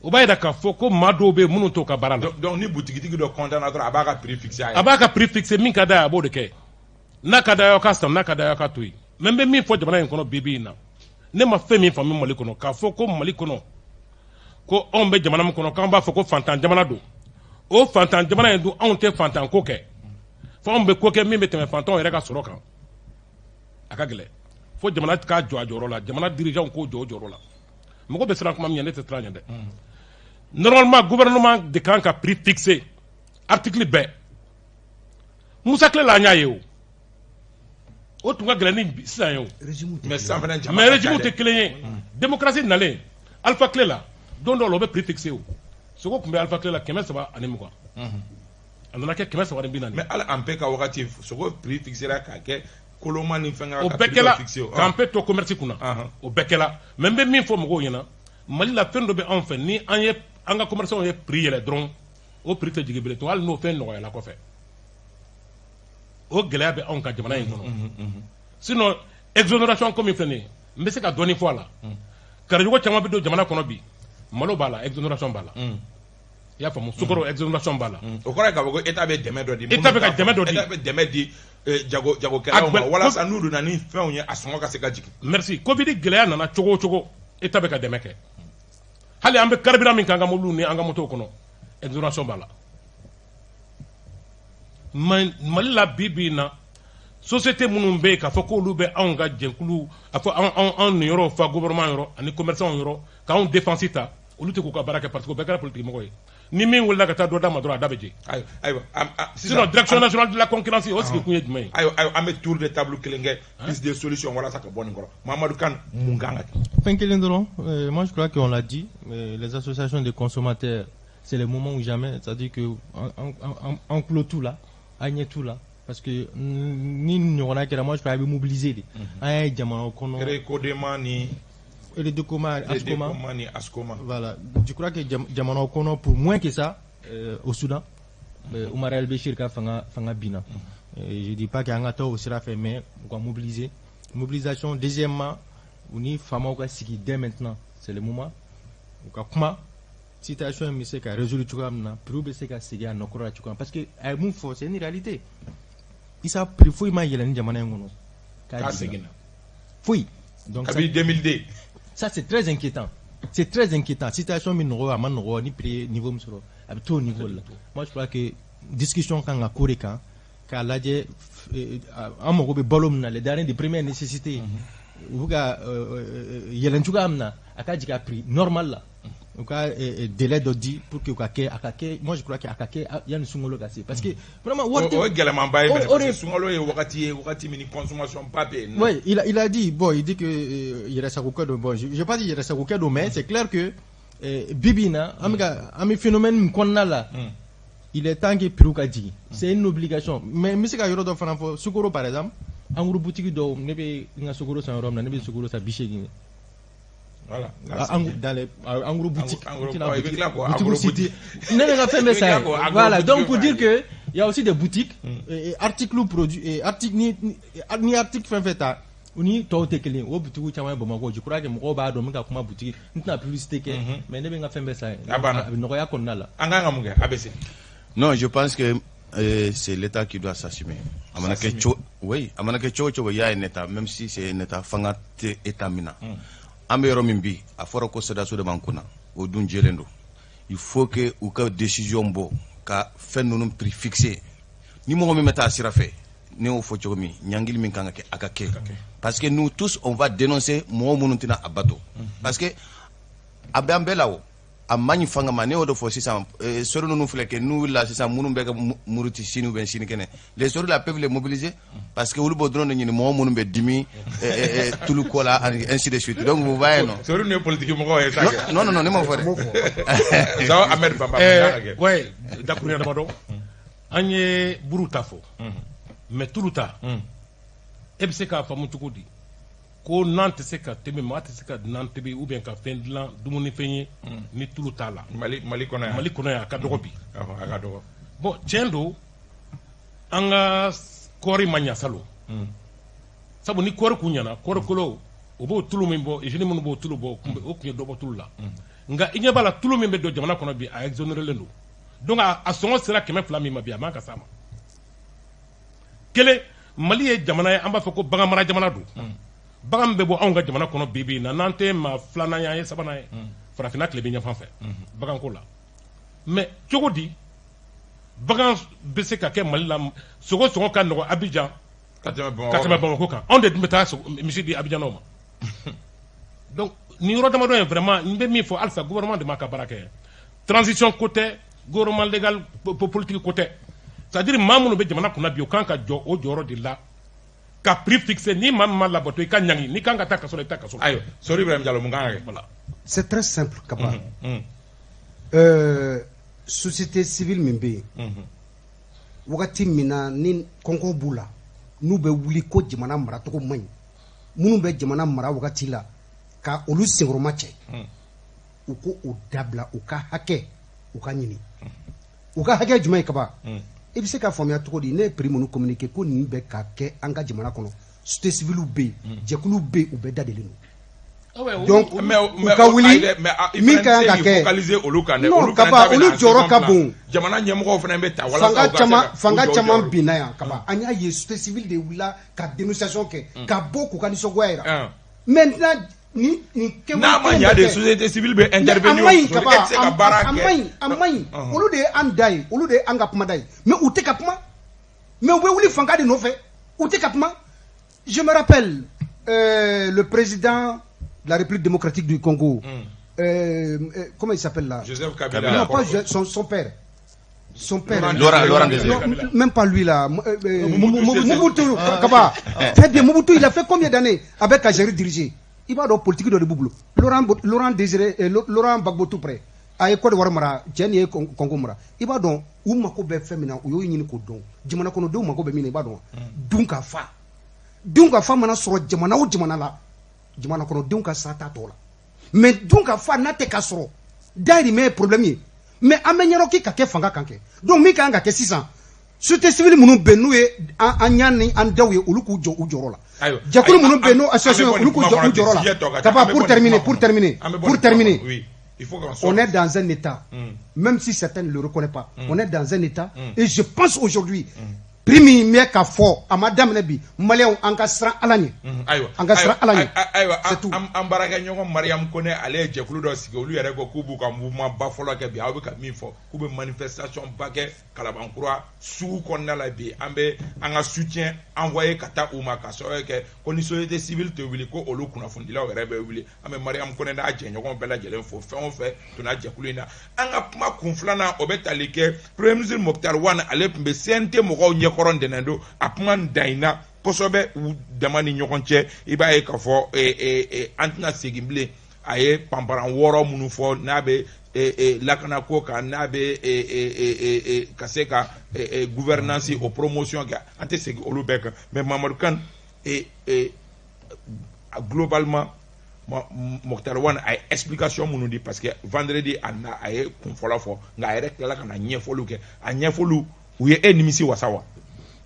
O b'a yira k'a fɔ ko maa dɔw bɛ yen minnu t'o ka baara la. Donc ni butigitigi dɔ content na dɔrɔn, a b'a ka prix fixé a yɛrɛ. A b'a ka prix fixé, min ka d'a ye, a b'o de kɛ. N'a ka d'a ye, aw ka san, n'a ka d'a ye, aw ka to yen. Mais n bɛ min fɔ jamana in kɔnɔ bi bi in na, ne ma fɛn min faamu Mali kɔnɔ, k'a fɔ ko Mali kɔnɔ, ko anw bɛ jamana min kɔnɔ, k'an b'a fɔ ko fantan jamana don. O fantan jamana in dun, anw tɛ fantan ko kɛ, fo anw bɛ ko kɛ min bɛ tɛmɛ fantanw yɛrɛ ka sɔrɔ kan. A ka gɛlɛn fo jamana k'a jɔ a jɔyɔrɔ la, jamana dirigeants k'o jɔ o jɔyɔrɔ la. Mɔgɔ bɛ siran kuma min ɲɛ, ne tɛ siran ɲɛ dɛ. Normalement, gouvernement de kan ka prix fixé article bɛɛ. Musa tile la, an y'a ye, o tun ka gɛlɛn ni sisan ye o. Mais sisan fana jama Mais ka ca régime dɛ. tɛ kelen ye. Démocratie nalen, Alpha tile la, don dɔw la, o bɛ prix fixé. O sogo tun bɛ Alpha tile la 320, a nana kɛ 340. Mais hali an bɛɛ ka wagati, sogo prix fixé ra k'a kɛ koloma ni fɛn O ka bɛɛ prix dɔ kɛla fixé o. k'an bɛɛ to commerce kunna. O bɛɛ kɛla. Mais n bɛ min fɔ mɔgɔw ɲɛna, Mali la, fɛn dɔ bɛ anw fɛ, ni an ye an ka commerçants ye prix yɛlɛ dɔrɔn, o prix tɛ jigin bilen tun, hali n'o fɛn nɔgɔyala kɔfɛ. O gɛlɛya bɛ anw ka jamana in kɔnɔ. Sinon, exonération ko min filɛ nin ye, n bɛ se ka dɔɔni fɔ a la. Garijɛgɛ caman bɛ don jamana kɔnɔ bi, malo b'a la, exonération b'a la, i y'a faamu, sukaro, exonération b'a la. O kɔrɔ ye k'a fɔ ko État bɛ dɛmɛ dɔ di. État bɛ ka dɛmɛ dɔ di. État bɛ dɛmɛ di jagokɛlaw ma A walasa n'u donna ni fɛnw ye, a sɔngɔ ka se ka jigin. Merci. Covid gɛlɛya nana cogo o cogo, État bɛ ka dɛmɛ kɛ. Hali an bɛ carburant min k'an ka mobiliw ni an ka motow kɔnɔ, exonération b'a la. Mali la bi bi in na, société minnu bɛ yen k'a fɔ k'olu bɛ anw ka jɛkulu, a fɔ an niyɔrɔ fa gouvernement yɔrɔ ani commerçant yɔrɔ, k'anw défense ta, olu tɛ k'u ka baara kɛ, parce que o bɛɛ kɛra politique mɔgɔ ye. Ni min wulila ka taa dɔ d'a ma dɔrɔn, a da bɛ jɛ. Ayiwa, Sinon, direction nationale de la concurrence, o sigi kun ye jumɛn ye? Ayiwa, an bɛ tour de table kelen kɛ, piste de solution walasa ka bɔ nin kɔrɔ. Mamadu Kan, mun kan ka kɛ? Fɛn kelen dɔrɔn, moi je crois qu'on l'a dit, les associations de consommateurs, c'est le moment ou jamais, c'est-à-dire que an tulo t'u la, an ɲɛ t'u la, parce que ni ɲɔgɔnna kɛra, moi je crois a bɛ mobiliser de. An y'a ye jamana kɔnɔ. Recodema ni Redecoma, Ascoma. Redecoma ni Ascoma. Voilà, je crois que jamana kɔnɔ, pour moins que ça, au Soudan, Omar El Béchir ka fanga binna. Je dis pas qu'an ka taa o sira fɛ, mais u ka mobiliser. Mobilisation, deuxièmement, u ni faamaw ka sigi dès maintenant, c'est le moment. U ka kuma, situation in bɛ se ka résoudre cogoya min na, prix bɛ se ka segin a nɔkɔrɔ la cogoya min, parce que a ye mun fɔ, c'est une réalité. Isa, prix foyi ma yɛlɛ ni jamana in kɔnɔ. K'a seginna. Foyi. Donc Kabi 2002. Ça, c'est très inquiétant. C'est très inquiétant. Situation min nɔgɔ, a ma nɔgɔ, ni prix niveau min sɔrɔ, a bɛ t'o niveau la. Moi, je crois que discussion kan ka k'o de kan, k'a lajɛ an mago bɛ balo min na, les denrées de première nécessité, u bɛ ka yɛlɛn cogoya min na, a ka jigin a prix normal la. U ka délai dɔ di pour que u ka kɛ, a ka kɛ. Moi, je crois que a ka kɛ yanni sunkalo ka se, parce que vraiment wari tɛ. O ye gɛlɛmanba ye O fɛnɛ, o parce que sunkalo ye wagati ye, wagati min ni consommation ba bɛ yen nɔ. Oui, il a dit, bon, il dit que yɛrɛsagokɛ don. Bon, je n'ai pas dit yɛrɛsagokɛ don, mais c'est clair que bi bi in na, an bɛ ka an bɛ phénomène min kɔnɔna la, il est temps que prix ka jigin. C'est une obligation. Mais n bɛ se ka yɔrɔ dɔ fana fɔ, sukaro par exemple, en gros boutique dɔw, ne bɛ n ka sukaro san yɔrɔ min na, ne bɛ sukaro san 80. Voilà. Ah, en, dans les en gros boutique. En gros, Tu n'as i bɛ tila k'o boutique en gros cité. boutique. Ne bɛ n ka fɛn bɛɛ san I bɛ tila yen. k'o en gros Voilà, donc boutique pour dire f'a ye. que il y a aussi des boutiques et articles ou produits et article ni article fɛn fɛn ta, u ni tɔw tɛ kelen ye. O boutique caman ye Bamakɔ, je crois que mɔgɔw b'a dɔn n bɛ ka kuma boutique, n tɛna publicité kɛ, mais ne bɛ n ka fɛn bɛɛ san yen. A banna. A bɛ nɔgɔya kɔnɔna la. An kan ka mun kɛ ABC? Non, je pense que C'est l'État qui doit s'assumer. A mana kɛ cogo, oui, a mana kɛ cogo cogo, il y a un État, même si c'est un État, fanga tɛ État min na. An bɛ yɔrɔ min bi, a fɔra ko sɔrɔdasiw de b'an kunna, o dun jɛlen don. Il faut que u ka décision bɔ ka fɛn ninnu prix fixé. Ni mɔgɔ min bɛ taa sira fɛ, ne y'o fɔ cogo min, ɲangili min kan ka kɛ, a ka kɛ. Parce que nous tous, on va dénoncer mɔgɔ minnu tɛna a bato. Parce que a bɛ an bɛɛ la o. A man ɲi fanga ma. Ne y'o de fɔ sisan, sori ninnu filɛ kɛ n'u wulila sisan, minnu bɛ ka muruti sini ou bien sinikɛnɛ, les sori là peuvent les mobiliser, parce que olu b'o dɔrɔn de ɲini, mɔgɔ minnu bɛ dimi tulu ko la, ani ainsi de suite. Donc vous voyez, non? Sori ninnu ye politique mɔgɔw ye sa kɛ. Non, non, non, ne m'o fɔ dɛ. Sawa Ahmed Bamba, mun kan ka kɛ? Ouais, dakuruɲɛ damadɔ, an ye buru ta fɔ, mais tulu ta, e bɛ se k'a faamu cogo di ko nan tɛ se ka tɛmɛ, maa tɛ se ka nan tobi ou bien ka fɛn dilan, dumunifɛn ye, ni tulu t'a la? Mali kɔnɔ yan. Mali kɔnɔ yan, a ka dɔgɔ bi. A ka dɔgɔ. Bon, tiɲɛ don, an ka kɔɔri ma ɲa salon, sabu ni kɔɔri kun ɲana, kɔɔri kolo o b'o tulu min bɔ, usine minnu b'o tulu bɔ, o kun ye dɔ bɔ tulu la. Nka i ɲɛ b'a la, tulu min bɛ don jamana kɔnɔ bi, a exonéré don. Donc a sɔngɔ sera 200 min ma bi, a man ka s'a ma. Kelen, Mali ye jamana ye, an b'a fɔ ko bagan mara jamana don. Bagan bɛ bɔ anw ka jamana kɔnɔ bi bi in na, n'an tɛ maa filanan ye, an ye sabanan ye farafinna tilebin ɲɛfan fɛ baganko la. Mais cogo di bagan bɛ se ka kɛ Mali la, sogo sɔngɔ ka nɔgɔ Abidjan ka tɛmɛ ka Bamakɔ tɛmɛ Bamakɔ kan? Anw de dun bɛ taa misi di Abidjanaw ma. Donc nin yɔrɔ damadɔ ye, vraiment, n bɛ min fɔ halisa, gouvernement de m'a ka baara kɛ. Transition ko tɛ, gouvernement légal politique ko tɛ. C'est à dire, maa minnu bɛ jamana kunna bi, o kan ka jɔ o jɔyɔrɔ de la ka prix fixé. Ni maa min ma labato, i ka ɲangi. N'i kan ka taa kaso la, i bɛ taa kaso la. Ayiwa, Sori Ibrahim Diallo, mun kan ka kɛ? Voilà. C'est très simple, Kaba. Société civile min bɛ yen, wagati min na ni kɔngɔ b'u la, n'u bɛ wuli ko jamana maracogo man ɲi, minnu bɛ jamana mara wagati la, ka olu senkɔrɔma cɛ, u ko o dabila. U ka hakɛ, u ka ɲini. U ka hakɛ jumɛn ye, Kaba? I bɛ se ka faamuya cogo di, ne ye prix minnu communiqué ko nin bɛ ka kɛ an ka jamana kɔnɔ, société civile bɛ yen, jɛkuluw bɛ yen, u bɛɛ da delen don. Donc u ka wuli, min ka kan ka kɛ. Focaliser olu kan dɛ. Non, olu fana Kaba, ta bɛ olu na jɔyɔrɔ ka second plan. bon. Jamana ɲɛmɔgɔw fana bɛ ta walasa Fanga u ka se caman ka u fanga jɔ u caman jɔyɔrɔ. binna yan, Kaba. An y'a ye, société civile de wulila ka dénonciation kɛ, ka bɔ k'u ka nisɔngoya yira. Maintenant nin kɛwale N'a ma kelen ɲa bɛ de, kɛ. société civile bɛ Mais a intervenir. man ɲi. E Kaba, tɛ se ka baara a kɛ. man ɲi, a man ɲi. Olu de ye an da ye, olu de ye an ka kuma da ye, mais u tɛ ka kuma. Mais u bɛ wuli fanga de nɔfɛ, u tɛ ka kuma. Je me rappelle, le président de la République démocratique du Congo, comment il s'appelle là? Joseph Kabila. Non, pas son père, son père. Laurent Désiré. Non, même pas lui là. Mobutu Sese. Mobutu, Kaba. Très bien, Mobutu, il a fait combien d'années avec Algérie dirigé? I b'a dɔn, politique dɔ de b'u bolo. Laurent Désiré, Laurent Gbagbo tout près. A ye Côte d'Ivoire mara, cɛ nin ye Congo mara. I b'a dɔn, u mako bɛ fɛn min na, u y'o ɲini k'o dɔn. Jamana kɔnɔdenw mako bɛ min na, i b'a dɔn. Dun ka fa. Dun ka fa mana sɔrɔ jamana o jamana la, jamana kɔnɔdenw ka sira t'a tɔ la. Mais dun ka fa n'a tɛ ka sɔrɔ, dahirimɛ ye problème ye. Mais an bɛ ɲɛdɔn k'i ka kɛ fanga kan kɛ. Donc min ka kan ka kɛ sisan, société civile minnu bɛ yen, n'u ye an ɲa ni an daw ye, olu k'u jɔ u jɔyɔrɔ la. Ayiwa. Jɛkulu Ayiwa, minnu bɛ yen, n'o an association bɛ bɔ ye, olu nin k'u kuma jɔ u kɔnɔ, jɔyɔrɔ sujet la. tɔ ka ca. Kaba, An bɛ bɔ pour nin terminer, kuma pour kɔnɔ. terminer, An bɛ bɔ pour nin kuma terminer. kɔnɔ. Oui. Il faut qu'on On sorte. est dans un état, même si certains ne le reconnaissent pas, on est dans un état, et je pense aujourd'hui, prix min bɛ ka fɔ, a ma daminɛ bi, maliyɛnw, an ka siran Ala ɲɛ. Ayiwa. An ka siran Ala ɲɛ. Ayiwa, C'est tout. an baarakɛɲɔgɔn Mariam Kone, ale ye jɛkulu dɔ sigi. Olu yɛrɛ ko k'u b'u ka mouvement ba fɔlɔ kɛ bi. Aw bɛ ka min fɔ, k'u bɛ manifestation ba kɛ Kalabankura sugu kɔnɔna la bi. An bɛ an ka soutien envoyé ka taa u ma, ka sababu kɛ ko ni société civile tɛ wuli, ko olu kunnafonidilaw yɛrɛ bɛ wuli. An bɛ Mariam Kone n'a jɛɲɔgɔn bɛɛ lajɛlen fo, fɛn o fɛn donna jɛkulu in na. An ka kuma kun filanan, o bɛ tali kɛ premier ministre Moctar Ouane, ale tun bɛ CNT mɔgɔw ɲɛkɔrɔ ntɛnɛn don. A kuma dan in na kosɛbɛ u dama ni ɲɔgɔn cɛ. I b'a ye k'a fɔ an tɛna segin bilen. A ye panparan wɔɔrɔ minnu fɔ, n'a bɛ lakanako kan, n'a bɛ ka se ka gouvernance o promotion kɛ, an tɛ segin olu bɛɛ kan. Mais Mamadu Kan, globalement, Moctar Ouane a ye explication minnu di, parce que vendredi a na, a ye kun fɔlɔ fɔ, nka a yɛrɛ tilala ka na ɲɛfɔliw kɛ. A ɲɛfɔliw, u ye e nimisi wasa wa?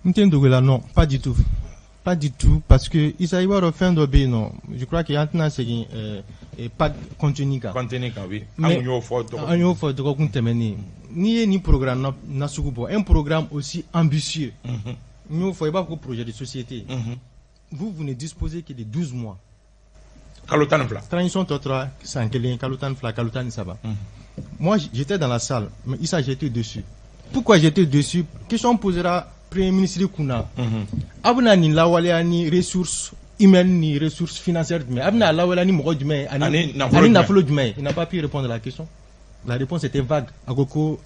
N tɛ n dogo la, non, pas du tout. Pas du tout, parce que Isa, i b'a dɔn, fɛn dɔ bɛ yen nɔ, je crois que an tɛna segin pas contenu kan. Contenu kan, oui. An kun y'o fɔ dɔgɔkun. An y'o fɔ dɔgɔkun tɛmɛnen. N'i ye nin programme nasugu bɔ, un programme aussi ambitieux, n y'o fɔ, i b'a fɔ ko projet de société, vous, vous ne disposez que de 12 mois. Kalo 12. Transition tɔ tora san kelen, kalo 12, kalo 13. Moi, j'étais dans la salle, mais Issa, j'étais dessus. Pourquoi j'étais dessus? Question posera premier ministre kunna: a bɛna nin lawaleya ni ressources humaines ni ressources financières jumɛn? A bɛna lawaleya ni mɔgɔ jumɛn ye ani nafolo ani jumɛn? Nafolo jumɛn ye? Il n'a pas pu répondre à la question. La réponse était vague. A ko ko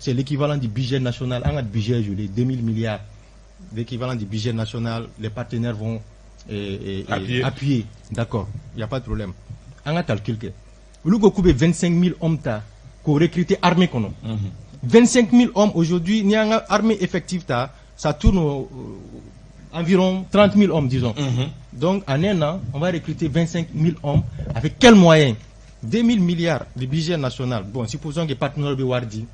c'est l'équivalent du budget national. An ka budget joli? 2000 milliards. L'équivalent du budget national, les partenaires vont appuyer. Appuyer. D'accord, il n'y a pas de problème. An ka calcul kɛ. Olu ko k'u bɛ 25 000 hommes ta k'o recruter armée kɔnɔ. 25 000 hommes aujourd'hui, n'i y'an ka armée effective ta, ça tourne environ 30 000 hommes, disons. Donc, en un an, on va recruter 25 000 hommes. Avec quels moyens? 2000 milliards de budget national. Bon, supposons que partenaire bɛ wari di.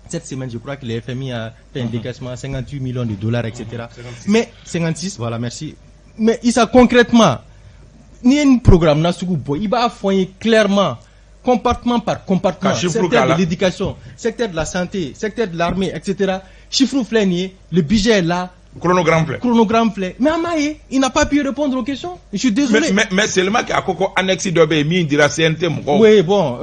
Cette semaine, je crois que le FMI a fait un décaissement, 58 millions de dollars, etc. Mais 56, voilà, merci. Mais Issa, concrètement, n'i ye nin programme nasugu bɔ, i b'a fɔ n ye clairement, compartiment par compartiment, Ka chiffre secteur k'a la. de l'éducation, secteur de la santé, secteur de l'armée, etc. Chiffre filɛ nin ye, le budget est là, Chronogramme filɛ. Chronogramme filɛ. Mais a m'a ye, il n'a pas pu répondre aux questions. Je suis désolé. Mais seulement que a ko ko annexe dɔ bɛ yen min dira CNT mɔgɔw. Oui, bon,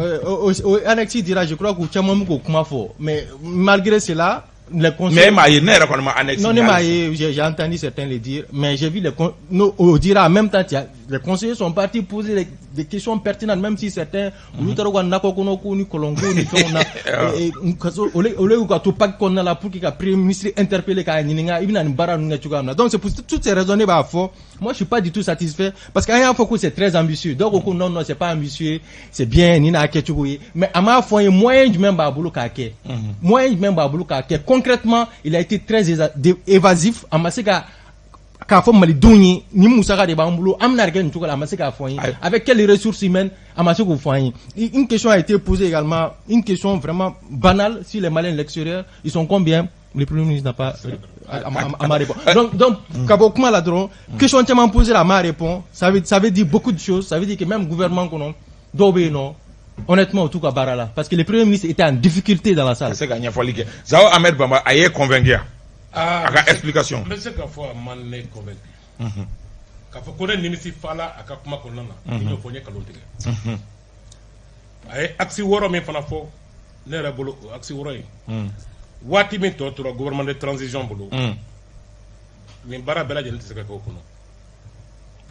annexe dira, je crois que caman bɛ k'o kuma fɔ. Mais malgré cela, les conseils. Mais e m'a ye, ne yɛrɛ kɔni ma annexe. Non, ne m'a ye, j'ai entendu certains le dire, mais j'ai vu les con... non, on dira en même temps, les conseillers sont partis poser des questions pertinentes, même si certains, olu taara u ka nakɔ kɔnɔ ko ni kɔlɔnko ni fɛnw na, ka sɔrɔ au lieu ka to PAC kɔnɔna la pour que ka premier ministre interpeller k'a ɲininka i bɛna nin baara ninnu kɛ cogoya min na. Donc c'est pour toutes ces raisons ne b'a fɔ, moi je suis pas du tout satisfait parce qu'an y'a fɔ ko c'est très ambitieux. Dɔw ko ko non, non, c'est pas ambitieux, c'est bien, nin n'a kɛcogo ye, mais a m'a fɔ n ye moyen jumɛn b'a bolo k'a kɛ, moyen jumɛn b'a bolo k'a kɛ concrètement. Il a été très évasif. A ma se ka k'a fɔ malidenw ye ni musaka de b'an bolo, an bɛna kɛ nin cogo la, a ma se k'a fɔ n ye. Ayi. Avec quelles ressources humaines, a ma se k'o fɔ an ye. Une question a été posée également, une question vraiment banale, si les Maliens de l'extérieur, ils sont combien? Le premier ministre n'a pas a ma répond. Donc ka bɔ kuma la dɔrɔn, question caman posée la, a ma répond. Ça veut dire beaucoup de choses. Ça veut dire que même gouvernement kɔnɔ, dɔw bɛ yen nɔ, honnêtement, u t'u ka baara la, parce que le premier ministre était en difficulté dans la salle. Ka se ka ɲɛfɔli kɛ. Zawo Ahmed Bamba, a ye convaincu ya? Ah, A ka explication. N bɛ se k'a fɔ a ma ne convaincu. K'a fɔ ko ne nimisi fala a ka kuma kɔnɔna na, ni y'o fɔ, n ye nkalon tigɛ. A ye axe 6 min fana fɔ, ne yɛrɛ bolo, o axe 6 in, waati min tɔ tora gouvernement de transition bolo, nin baara bɛɛ lajɛlen tɛ se ka kɛ o kɔnɔ.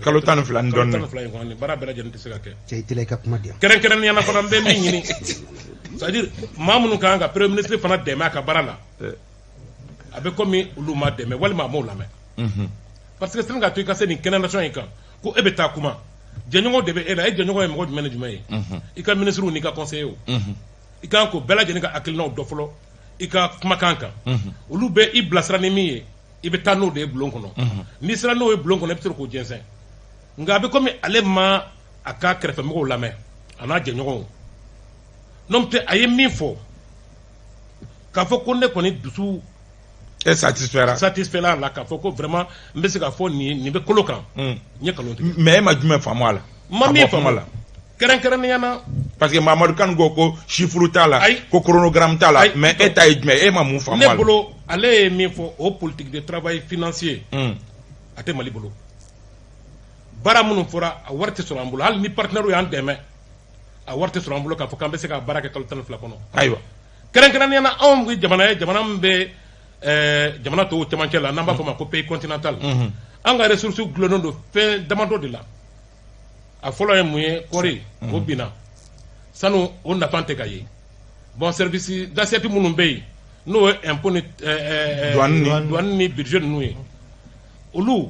Kalo 12 ni Kalo dɔɔnin. 12 in kɔnɔ, nin baara bɛɛ lajɛlen tɛ se ka kɛ. Cɛ, i teliya, i ka kuma di yan. Kɛrɛnkɛrɛnnenya la fana, n bɛ min ɲini, c'est à dire maa minnu kan ka premier ministre fana dɛmɛ a ka baara la, a bɛ komi olu ma dɛmɛ walima a m'o lamɛn, parce que sani ka to i ka se nin kɛnɛ nation in kan ko e bɛ taa kuma, jɛɲɔgɔn de bɛ e la. E jɛɲɔgɔn ye mɔgɔ jumɛn ni jumɛn ye? I ka ministre n'i ka conseiller. I kan k'o bɛɛ lajɛlen ka hakilinaw dɔ fɔlɔ i ka kumakan kan. Olu bɛ i bilasira ni min ye, i bɛ taa n'o de ye bulon kɔnɔ. N'i sera n'o ye bulon kɔnɔ, i bɛ se k'o jɛnsɛn. Nka a bɛ komi ale ma a ka kɛrɛfɛmɔgɔw lamɛn, a n'a jɛɲɔgɔnw. N'o tɛ, a ye min fɔ, k'a fɔ ko ne kɔni dusu E satisfaira? Satisfait la k'a fɔ ko vraiment n bɛ se k'a fɔ nin bɛ kolo kan, n ye nkalon tigɛ. Mais e ma jumɛn faamu a la? N ma Ka min bɔ kuma faamu la. Kɛrɛnkɛrɛnnenya na, Parce que Mamadu Kane ko ko chiffre t'a la, Ayi. ko chronogramme t'a la, Ayi. mais e ta ye jumɛn ye? E ma mun faamu a Ne la? bolo, ale ye min fɔ, o politique de travail financier, a tɛ Mali bolo. Baara minnu fɔra, a wari tɛ sɔrɔ an bolo. Hali ni partenaire y'an dɛmɛ, a wari tɛ sɔrɔ an bolo k'a fɔ k'an bɛ se ka baara kɛ kalo 12 kɔnɔ. Kɛrɛnkɛrɛnnenya la, anw ye jamana ye, jamana min bɛ jamana tɔw cɛmancɛ la, n'an b'a fɔ o ma ko pays continental. An ka ressources dulonnen don fɛn damadɔ de la. A fɔlɔ ye mun ye? Kɔɔri, o binna, sanu, o nafa tɛ ka ye. Bon, service d'assiette minnu bɛ yen, n'o ye impôt ni Douane ni- douane ni budget ninnu ye, olu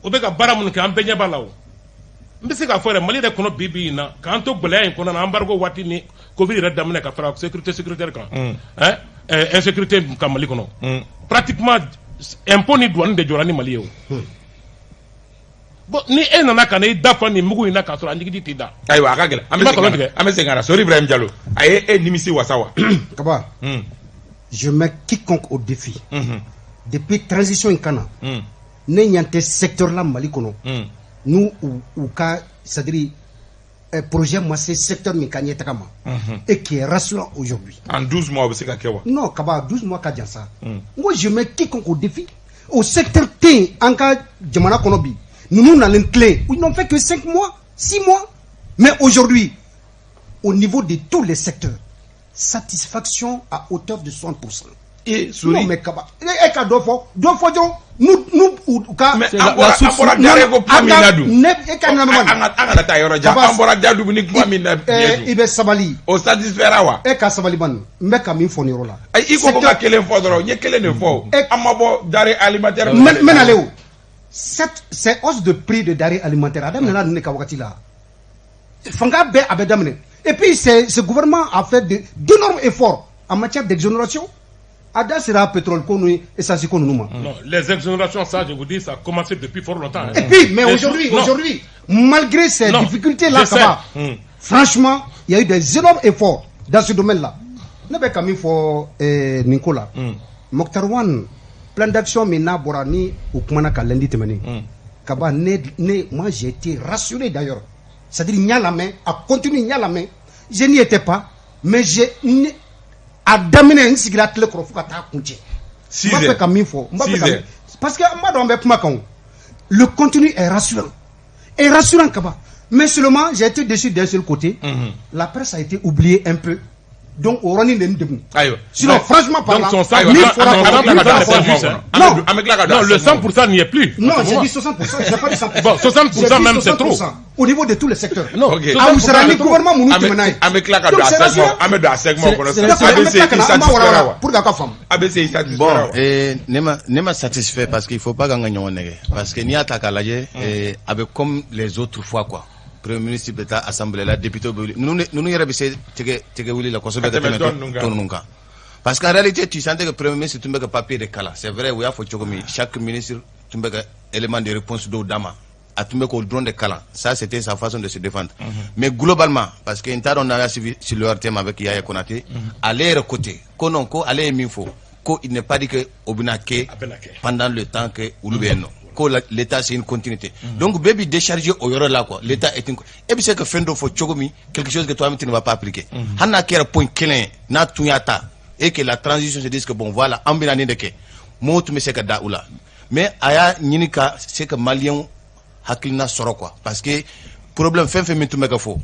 o bɛ ka baara minnu kɛ, an bɛɛ ɲɛ b'a la. O n bɛ se k'a fɔ yɛrɛ, Mali yɛrɛ kɔnɔ bi bi in na, k'an to gɛlɛya in kɔnɔ na, embargo waati ni Covid yɛrɛ daminɛ, ka fara sécurité sécuritaire kan, hein, insécurité ka Mali kɔnɔ, pratiquement impôt ni douane de jɔra ni Mali ye. O bon, ni e nana ka na i da fa nin mugu in na k'a sɔrɔ an jigiji t'i da. Ayiwa, a ka gɛlɛn. An I bɛ ma segin ka nkalon na. tigɛ. An bɛ segin ka na. Sori Ibrahim Jalo, a ye e nimisi wasa wa? Kaba, je mets quiconque au défi. Depuis transition in ka na, ne ɲɛ tɛ secteur la Mali kɔnɔ n'u u ka, c'est à dire Projet ma se secteur min ka ɲɛtaga ma et qui est rassurant aujourd'hui. En 12 mois, o bɛ se ka kɛ wa? Non, Kaba, 12 mois ka jan sa. N ko je mets quiconque au défi. O secteur tɛ yen an ka jamana kɔnɔ bi, ninnu nalen tilen, ils n'ont fait que 5 mois, 6 mois, mais aujourd'hui, au niveau de tous les secteurs, satisfaction à hauteur de 60%. E Sori. Non mais Kaba, e ka dɔ fɔ, dɔ fɔ dɔrɔn, nu u ka. Mais an bɔra denrée ko kuma min na dun. Ne e ka ɲɛnama. An kana taa yɔrɔ jan, an bɔra da dumuni kuma min na. I bɛ sabali. O satisfait wa? E ka sabali bani, n bɛ ka min fɔ nin yɔrɔ la. Ayi, i ko ka kelen fɔ dɔrɔn, n ye kelen de fɔ o. An ma bɔ denrée alimentaire. N bɛ nalen o. Cette hausse de prix de denrées alimentaires, a daminɛna ninnu de ka wagati la. Fanga bɛɛ a bɛ daminɛ. Et puis ce gouvernement a fait d'énormes efforts en matière d'exonération. A da sera pétrole ko ni essence ko ninnu ma. Non, les exonérations, ça, je vous dis, ça a commencé depuis fort longtemps. Hein. Et puis, mais aujourd'hui, aujourd'hui, malgré ces difficultés-là, ça va. Franchement, il y a eu des énormes efforts dans ce domaine-là. Ne bɛ ka min fɔ nin ko la. Moctar Ouane, plan d'action min n'a bɔra ni u kumana ka lundi tɛmɛnen. Kaba, ne, moi j'ai été rassuré d'ailleurs. C'est-à-dire n y'a lamɛn, a continue, n y'a lamɛn. Je n'y étais pas, mais j'ai a daminɛ, n sigira tile kɔrɔ fo ka taa kuncɛ. N b'a fɛ ka min fɔ, n b'a fɛ ka min, parce que n b'a dɔn an bɛ kuma kan o. Le contenu est rassurant. Est rassurant, Kaba. Mais seulement, j'ai été déçu d'un seul côté. La presse a été oubliée un peu. Donc o yɔrɔnin de n degun. Ayiwa. Sinon, franchement parlant, Donc son 100%, min fɔra min fɔra, non, an bɛ tila ka don. Non, le 100% n'y est plus. Non, j'ai dit 60%, j'ai pas dit 100%. Bon, 60% même, c'est trop. Au niveau de tous les secteurs. Non, ok. A wusara ni gouvernement minnu tɛmɛna ye. An bɛ tila ka don a segment, an bɛ don a segment kɔnɔ sisan. ABC, i satisfait wa? Pour que a ka faamu. ABC, i satisfait Bon, wa? Ne ma satisfait parce qu'il faut pas k'an ka ɲɔgɔn nɛgɛ. Parce que n'i y'a ta k'a lajɛ, a bɛ comme les autres fois, quoi. Premier ministre bɛ taa assemblée la, député bɛ wuli, ninnu yɛrɛ bɛ se tigɛ wuli la kosɛbɛ ka tɛmɛ tɔ ninnu kan, parce qu'en réalité, tu sentais que premier ministre tun bɛ ka papier de kalan. C'est vrai, u y'a fɔ cogo min, chaque ministre tun bɛ ka élément de réponse dɔw d'a ma, a tun bɛ k'o dɔrɔn de kalan. Ça, c'était sa façon de se défendre. Mais globalement, parce que n t'a dɔn n'a y'a suivi sur le RTM avec Yaya Konaté, ale yɛrɛ côté ko non, ko ale ye min fɔ, ko il n'est pas dit que o bɛna kɛ pendant le temps que olu bɛ yen nɔ, ko l'état, c'est une continuité. Donc bɛɛ bi décharger o yɔrɔ la, quoi. L'état est une, e bɛ se ka fɛn dɔ fɔ cogo min, quelque chose que toi-même tu ne vas pas appliquer, hali n'a kɛra point kelen ye, n'a tun y'a ta et que la transition se dise que bon, voilà, an bɛna nin de kɛ, mɔgɔw tun bɛ se ka da u la. Mais a y'a ɲini ka se ka maliyɛnw hakilina sɔrɔ, quoi, parce que problème fɛn fɛn min tun bɛ ka fɔ,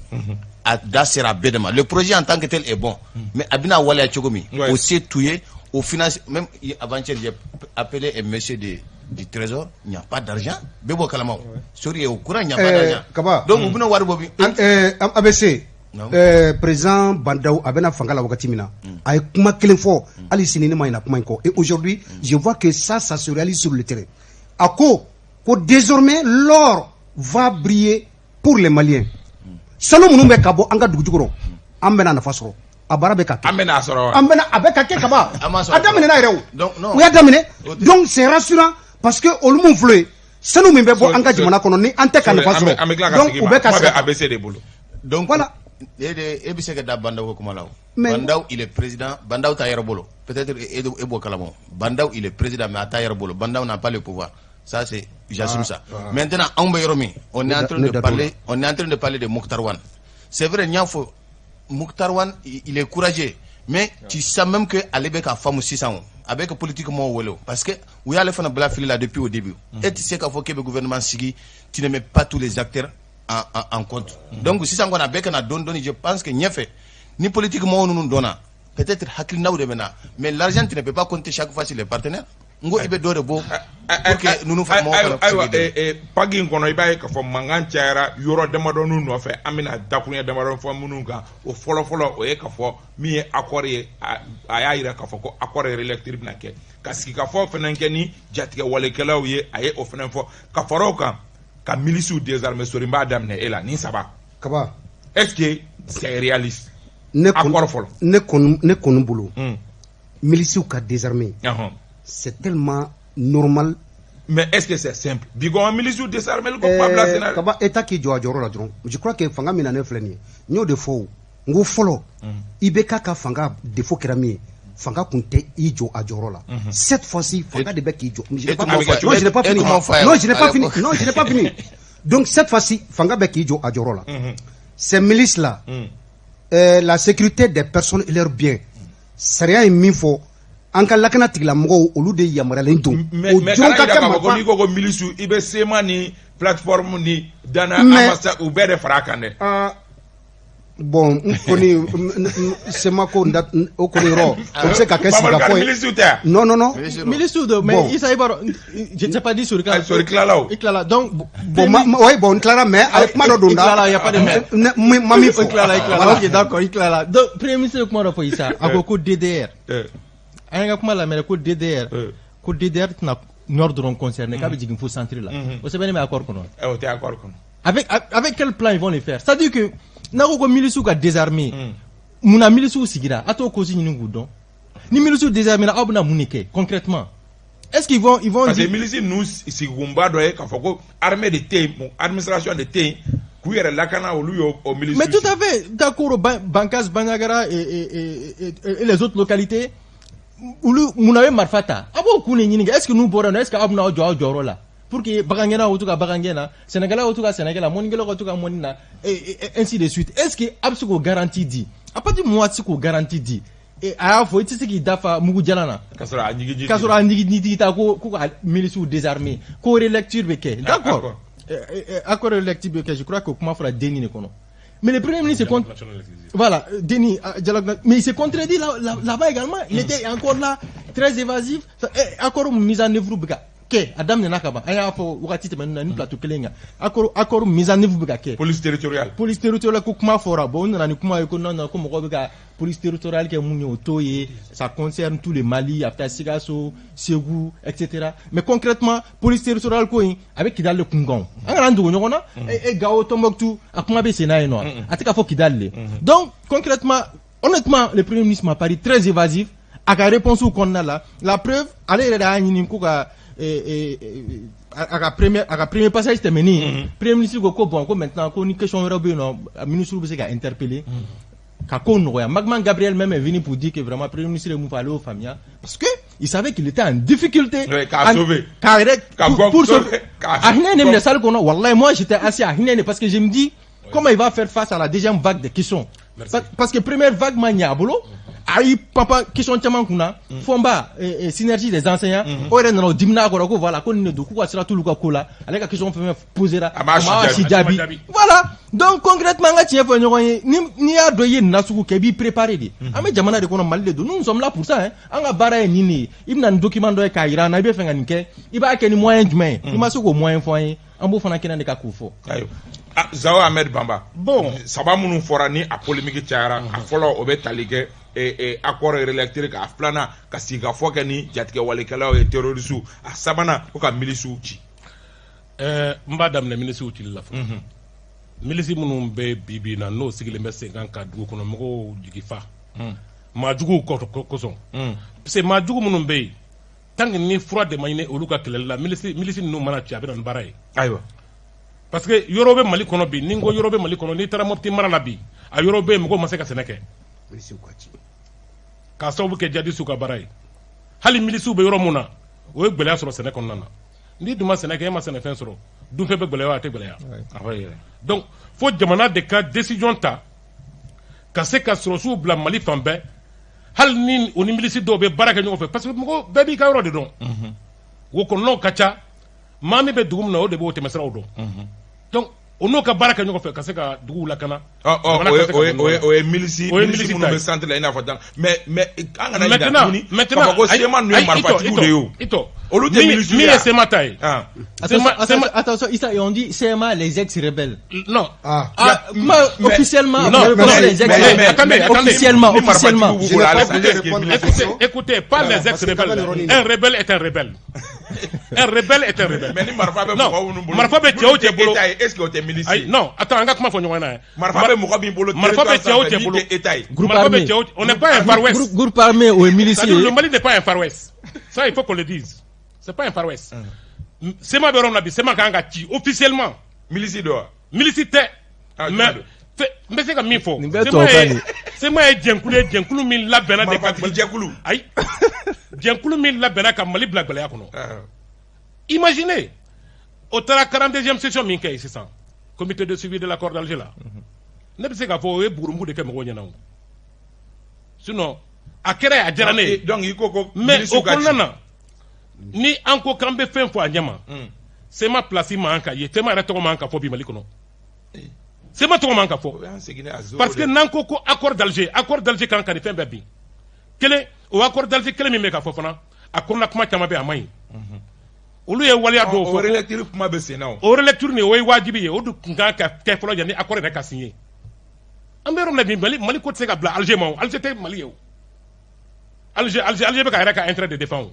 a da sera a bɛɛ de ma. Le projet en tant que tel est bon, mais a bɛna waleya cogo min, o se t'u ye au finance. Même avant-hier, j'ai appelé un monsieur du trésor, il n'y a pas d'argent. Bɛɛ b'o kalama o. Sori est au courant, il n'y a pas d'argent. Kaba. Donc u bɛna wari bɔ min? ABC, président Bah N'Daw a bɛna fanga la wagati min na, a ye kuma kelen fɔ, hali sini ne ma ɲinɛ kuma in kɔ, et aujourd'hui je vois que ça se réalise sur le terrain. A ko ko désormais l'or va briller pour les Maliens. Sanu minnu bɛ ka bɔ an ka dugu jukɔrɔ, an bɛna nafa sɔrɔ, a baara bɛ ka kɛ. An bɛna a sɔrɔ wa? An bɛna, a bɛ ka kɛ, Kaba. An m'a sɔrɔ. A daminɛna yɛrɛ o. Donc, non. U y'a daminɛ. O tɛ- Donc c'est rassurant parce que olu mun filɛ ye, sanu min bɛ bɔ an ka jamana kɔnɔ ni an tɛ ka nafa sɔrɔ, An bɛ tila ka donc segin u ma. bɛ ka Kuma se bɛ ABC de bolo. Donc Voilà. e de e bɛ se ka da Bah N'Daw ka kuma la o. Mais- Bah N'Daw, il est président, Bah N'Daw t'a yɛrɛ bolo. Peut-être e b'o kalama o. Bah N'Daw, il est président, mais a t'a yɛrɛ bolo. Bah N'Daw n'a pas le pouvoir. Ça, c'est, j'assume ça. Maintenant, anw bɛ yɔrɔ min, on est en train Ne de da t'o la. parler, on est en train de parler de Moctar Ouane. C'est vrai, n y'a fɔ, Moctar Ouane, il est courageux, mais tu sens même que ale bɛ ka faamu sisan o. A bɛ ka politique mɔgɔw wele o, parce que u y'ale fana bila fili la depuis au début. E tɛ se k'a fɔ k'e bɛ gouvernement sigi, tu ne mets pas tous les acteurs en compte. Donc sisan kɔni, a bɛ ka na dɔɔni dɔɔni. Je pense que ɲɛfɛ, ni politique mɔgɔw ninnu dɔnna, peut-être hakilinaw de bɛ na, mais l'argent, tu ne peux pas compter chaque fois sur les partenaires. N ko i bɛ dɔ de bɔ pour que ninnu fa mɔgɔw fana Ayiwa, se k'i dɛmɛ. Pagi in kɔnɔ, i b'a ye k'a fɔ mankan cayara yɔrɔ damadɔninw nɔfɛ. An bɛna dakuruɲɛ damadɔ fɔ minnu kan. O fɔlɔ-fɔlɔ, o ye k'a fɔ min ye accord ye, a y'a yira k'a fɔ ko accord relecture bɛna kɛ, ka sigikafɔ fana kɛ ni jatigɛ walekɛlaw ye. A ye o fana fɔ ka fara o kan, ka milisiw désarmer. Sori, n b'a daminɛ e la, nin saba. Kaba. Est ce que c'est réaliste? Ne Accord fɔlɔ. Ne kɔni bolo, milisiw ka désarmer, c'est tellement normal. Mais est ce que c'est simple bi ko milisiw désarmer ko kuma bila sen na? Kaba, État k'i jɔ a jɔyɔrɔ la dɔrɔn. Je crois que fanga min na, ne filɛ nin ye, n y'o de fɔ o. N ko fɔlɔ, IBK ka fanga défaut kɛra min ye, fanga kun tɛ i jɔ a jɔyɔrɔ la. Cette fois-ci, fanga de bɛ k'i jɔ. Je n'ai pas, non, je n'ai pas fini. Non, je n'ai pas fini. Non, je n'ai pas fini. Donc cette fois-ci, fanga bɛ k'i jɔ a jɔyɔrɔ la. Ces milices là, la sécurité des personnes et leurs biens, sariya ye min fɔ, an ka lakana tigilamɔgɔw, olu de yamaruyalen don. Mais O mais jɔn kana ka yira kɛ k'a fɔ ko marifa n'i ko ko milice, i bɛ CMA ni plateforme ni Dana Mais Amasa, u bɛɛ de fara a kan dɛ. Ah, bon, n kɔni CMA ko o kɔni yɔrɔ, o bɛ se ka kɛ Mamadu sigikafɔ Kane, ye. milice tɛ yan? Non, non, non. Milice do, mais Bon. Issa, i b'a dɔn, je ne sais pas di sori Ayi, sori tilala o. I tilala, donc Bon, oui, bon, n tilara, mais a ye kuma dɔ don I da. tilala, y a pas de mais. Ma min fɔ. I tilala, i tilala. Voilà. Ok, d'accord, i tilala. Donc premier ministre ye kuma dɔ fɔ, Issa, a ko ko DDR, an ka kuma lamɛn, ko DDR, ko DDR tɛna nord dɔrɔn concerné, k'a bɛ jigin fo centre la. O sɛbɛnnen bɛ accord kɔnɔ? O tɛ accord kɔnɔ. Avec quel plan ils vont le faire? C'est-à-dire que n'a ko ko milices ka désarmer, munna milices sigira? A t'o cause ɲini k'u dɔn. Ni milices désarmer, aw bɛna mun de kɛ concrètement? Est-ce qu'ils vont Parce que dire milice ninnu sigikunba dɔ ye k'a fɔ ko armée de tɛ yen, bon, administration de tɛ yen k'u yɛrɛ lakana, olu y'o o milice. Mais tout à fait, d'accord, Bankas, Bandiagara et les autres localités, olu munna bɛ marifa ta? A b'o kun de ɲini. Est-ce que n'u bɔra yen nɔ, est-ce que aw bɛna aw jɔ aw jɔyɔrɔ la pour que bagangɛnnaw ka to ka bagangɛn na, sɛnɛkɛlaw ka to ka sɛnɛkɛ la, mɔnikɛlaw ka to ka mɔni na, et ainsi de suite? Est-ce que a bɛ se k'o garantie di? À partir du moment où a tɛ se k'o garantie di, et a y'a fɔ i tɛ se k'i dafa mugu jalan na K'a sɔrɔ a ɲigiji. K'a sɔrɔ a ɲigiji ta ko ka milices désarmer, ko relecture bɛ kɛ, d'accord. Accord. Accord relecture bɛ kɛ, je crois que o kuma fɔra DNI de kɔnɔ, mais le premier ministre compte National inclusif. Voilà, Denis, dialogue, mais il s'est contredit là, là, là-bas également. Il était encore là, très évasif. Accord mise en œuvre bɛ ka kɛ, a daminɛna ka ban. An y'a fɔ wagati tɛmɛnen na ni plateau kelen kan. Accord mise en œuvre bɛ ka kɛ. Police territoriale. Police territoriale ko kuma fɔra. Bon, u nana ni kuma ye ko non, non, ko mɔgɔw bɛ ka police territoriale kɛ mun ye, o t'o ye. Ça concerne tout le Mali, a bɛ taa Sikaso, Segu, etc. Mais concrètement, police territoriale ko in, a bɛ Kidali de kun kan o. An kana an dogo ɲɔgɔn na. E Gao, Tombouctou, a kuma bɛ sen na yen nɔ. A tɛ ka fɔ Kidali de. Donc concrètement, honnêtement, le premier ministre m'a paru très évasif a ka réponse kɔnɔna la. La preuve, ale yɛrɛ de y'a ɲini ko ka a ka premier passage tɛmɛnen, premier ministre ko ko bon, ko maintenant, ko ni question wɛrɛ bɛ yen nɔ, ministre bɛ se ka interpeller ka ko nɔgɔya. Magman Gabriel même est venu pour dire que vraiment, premier ministre ye mun fɔ, ale y'o faamuya, parce que il savait qu'il était en difficulté. Oui, k'a sauver. K'a yɛrɛ Ka pour sauver. sauver. A hinɛ ne minɛ salle kɔnɔ, wallahi, moi j'étais assis, a hinɛ ne, parce que je me dis comment il va faire face à la deuxième vague de questions. Merci. Parce que première vague ma ɲɛ a bolo, a y'i papa question caman kunna, Fɔnba, synergie des enseignants, o yɛrɛ nana o dimina a kɔrɔ ko voilà, ko nin de don, k'u ka sira t'olu ka ko la. Ale ka question fɛn fɛn posera, A m'a si jaabi. si jaabi. A ma jaabi. Voilà, donc concrètement, an ka tiɲɛ fɔ ɲɔgɔn ye, ni n'i y'a dɔn i ye nin nasugu kɛ, i b'i préparer de. An bɛ jamana de kɔnɔ, Mali de don, nous sommes là pour ça, hein. An ka baara ye nin de ye. I bɛna nin document dɔ ye k'a yira an na, i bɛ fɛ ka nin kɛ, i b'a kɛ ni moyen jumɛn ye? I ma se k'o moyen fɔ an ye, an b'o fana kɛnɛ de kan k'o fɔ. Ayiwa. Ah, Zawo Ahmed Bamba. Bon. Saba minnu fɔra ni a polémique cayara, a fɔlɔ, o bɛ tali kɛ accord relecture kan. A filanan, ka sigikafɔ kɛ ni jatigɛwalekɛlaw ye, terroriste. A sabanan, ko ka milisiw ci. N b'a daminɛ milisiw cili la fɔlɔ. Milisi minnu bɛ bi bi in na, n'o sigilen bɛ sen kan ka dugu kɔnɔ mɔgɔw jigi fa maajuguw kosɔn, parce que maajugu minnu bɛ yen, tant que ni fura de ma ɲini olu ka kɛlɛli la, milisi ninnu mana ci, a bɛ na ni baara ye. Parce que yɔrɔ bɛ Mali kɔnɔ bi, ni n ko yɔrɔ bɛ Mali kɔnɔ, n'i taara Mopti mara la bi, a yɔrɔ bɛ yen, mɔgɔw ma se ka sɛnɛ kɛ Milisiw ka ci. k'a sababu kɛ jadisiw ka baara ye. Hali milisiw bɛ yɔrɔ mun na, o ye gɛlɛya sɔrɔ sɛnɛ kɔnɔna na. N'i dun ma sɛnɛ kɛ, e ma sɛnɛfɛn sɔrɔ, dunfɛn bɛ gɛlɛya wa, a tɛ gɛlɛya? A bɛ yɛrɛ. Donc fo jamana de ka décision ta ka se ka sɔrɔsiw bila Mali fan bɛɛ, hali ni o ni milisi dɔw bɛ baara kɛ ɲɔgɔn fɛ, parce que mɔgɔ bɛɛ b'i ka yɔrɔ de dɔn. Wo kɔnɔnaw ka ca, maa min bɛ dugu min na, o de b'o tɛmɛsiraw dɔn. Donc o n'o ka baara kɛ ɲɔgɔn fɛ ka se ka duguw lakana. Ɔ ɔ Jamana o ka ye se ka o ye bɔ o ye nɔgɔ la. O ye milisi O ye milisi milisi minnu ta bɛ ye. centre la, i n'a fɔ dan, mais an kana ɲinɛ Maintenant, tuguni maintenant, k'a fɔ ko ayi, CMA ninnu ye ayi, marifatigiw de ye o. Ito, Olu tɛ milisiw min ye ye wa? CMA ta ye. Ah. Attention, CMA attention, attention, Issa, et on dit CMA, les ex-rebelles. Non. Ah. Ah, moi, officiellement, non, vous avez mais- les ex-rebelles. attendez, attendez. Officiellement, Ni officiellement. marifatigiw b'u Je bolo n'ai pas halisa, voulu est-ce que répondre à la milisi- question. Écoutez, écoutez, pas Voilà, les parce que ex-rebelles. quand même, Un rebelle est un rebelle. Un rebelle est un rebelle. Mais ni marifa bɛ Non, mɔgɔ minnu bolo, marifa bɛ cɛ o minnu cɛ tɛ bolo. État ye, est-ce que o tɛ milisi Ayi, ye? non, attends, an ka kuma fɔ ɲɔgɔn ɲɛna. Marifa bɛ mɔgɔ min bolo Marifa bɛ territoire cɛ o sanfɛ cɛ min bolo. tɛ État ye. Groupe Marifa bɛ armé. cɛ o. On n'est pas un Far West. Groupe armé o ye milisi C'est-à-dire, ye. le Mali n'est pas un Far West. Ça, il faut qu'on le dise. C'est pas un Far West. CMA bɛ yɔrɔ min na bi, CMA kan ka ci officiellement. Milisi don wa? Milisi tɛ. Ah, Mais jumɛn don? N bɛ se ka min fɔ. Nin bɛɛ CMA tubabukan ye de. CMA ye jɛnkulu ye, jɛnkulu min labɛnna de ka Marifatigi jɛkulu. Ayi. Jɛnkulu min labɛnna ka Mali bila gɛlɛya kɔnɔ. Ah. Imaginez, o taara 42e session min kɛ yen sisan, comité de suivi de l'accord d'Alger la. Ne bɛ se k'a fɔ o ye bugurumugu de kɛ mɔgɔw ɲɛna o, sinon a kɛra, a diyara ne ye. Donc i ko ko Mais o kɔnɔna na, ni an ko k'an bɛ fɛn fɔ a ɲɛ ma, CMA place man ka ye, CMA yɛrɛ tɔgɔ man ka fɔ bi Mali kɔnɔ, CMA tɔgɔ man ka fɔ, parce que n'an ko ko accord d'Alger, accord d'Alger kan ka nin fɛn bɛɛ bin kelen. O accord d'Alger kelen min bɛ ka fɔ fana, a kɔnɔna kuma caman bɛ, a man ɲi. Olu ye waleya dɔw fɔ. O relecture kuma bɛ sen na o. O relecture nin, o ye wajibi ye, o dun tun kan ka kɛ fɔlɔ yanni accord yɛrɛ ka signer. An bɛ yɔrɔ min na bi, Mali ko tɛ se ka bila Alger ma o. Alger tɛ Mali ye o. Alger bɛ ka yɛrɛ ka intérêt de défend o.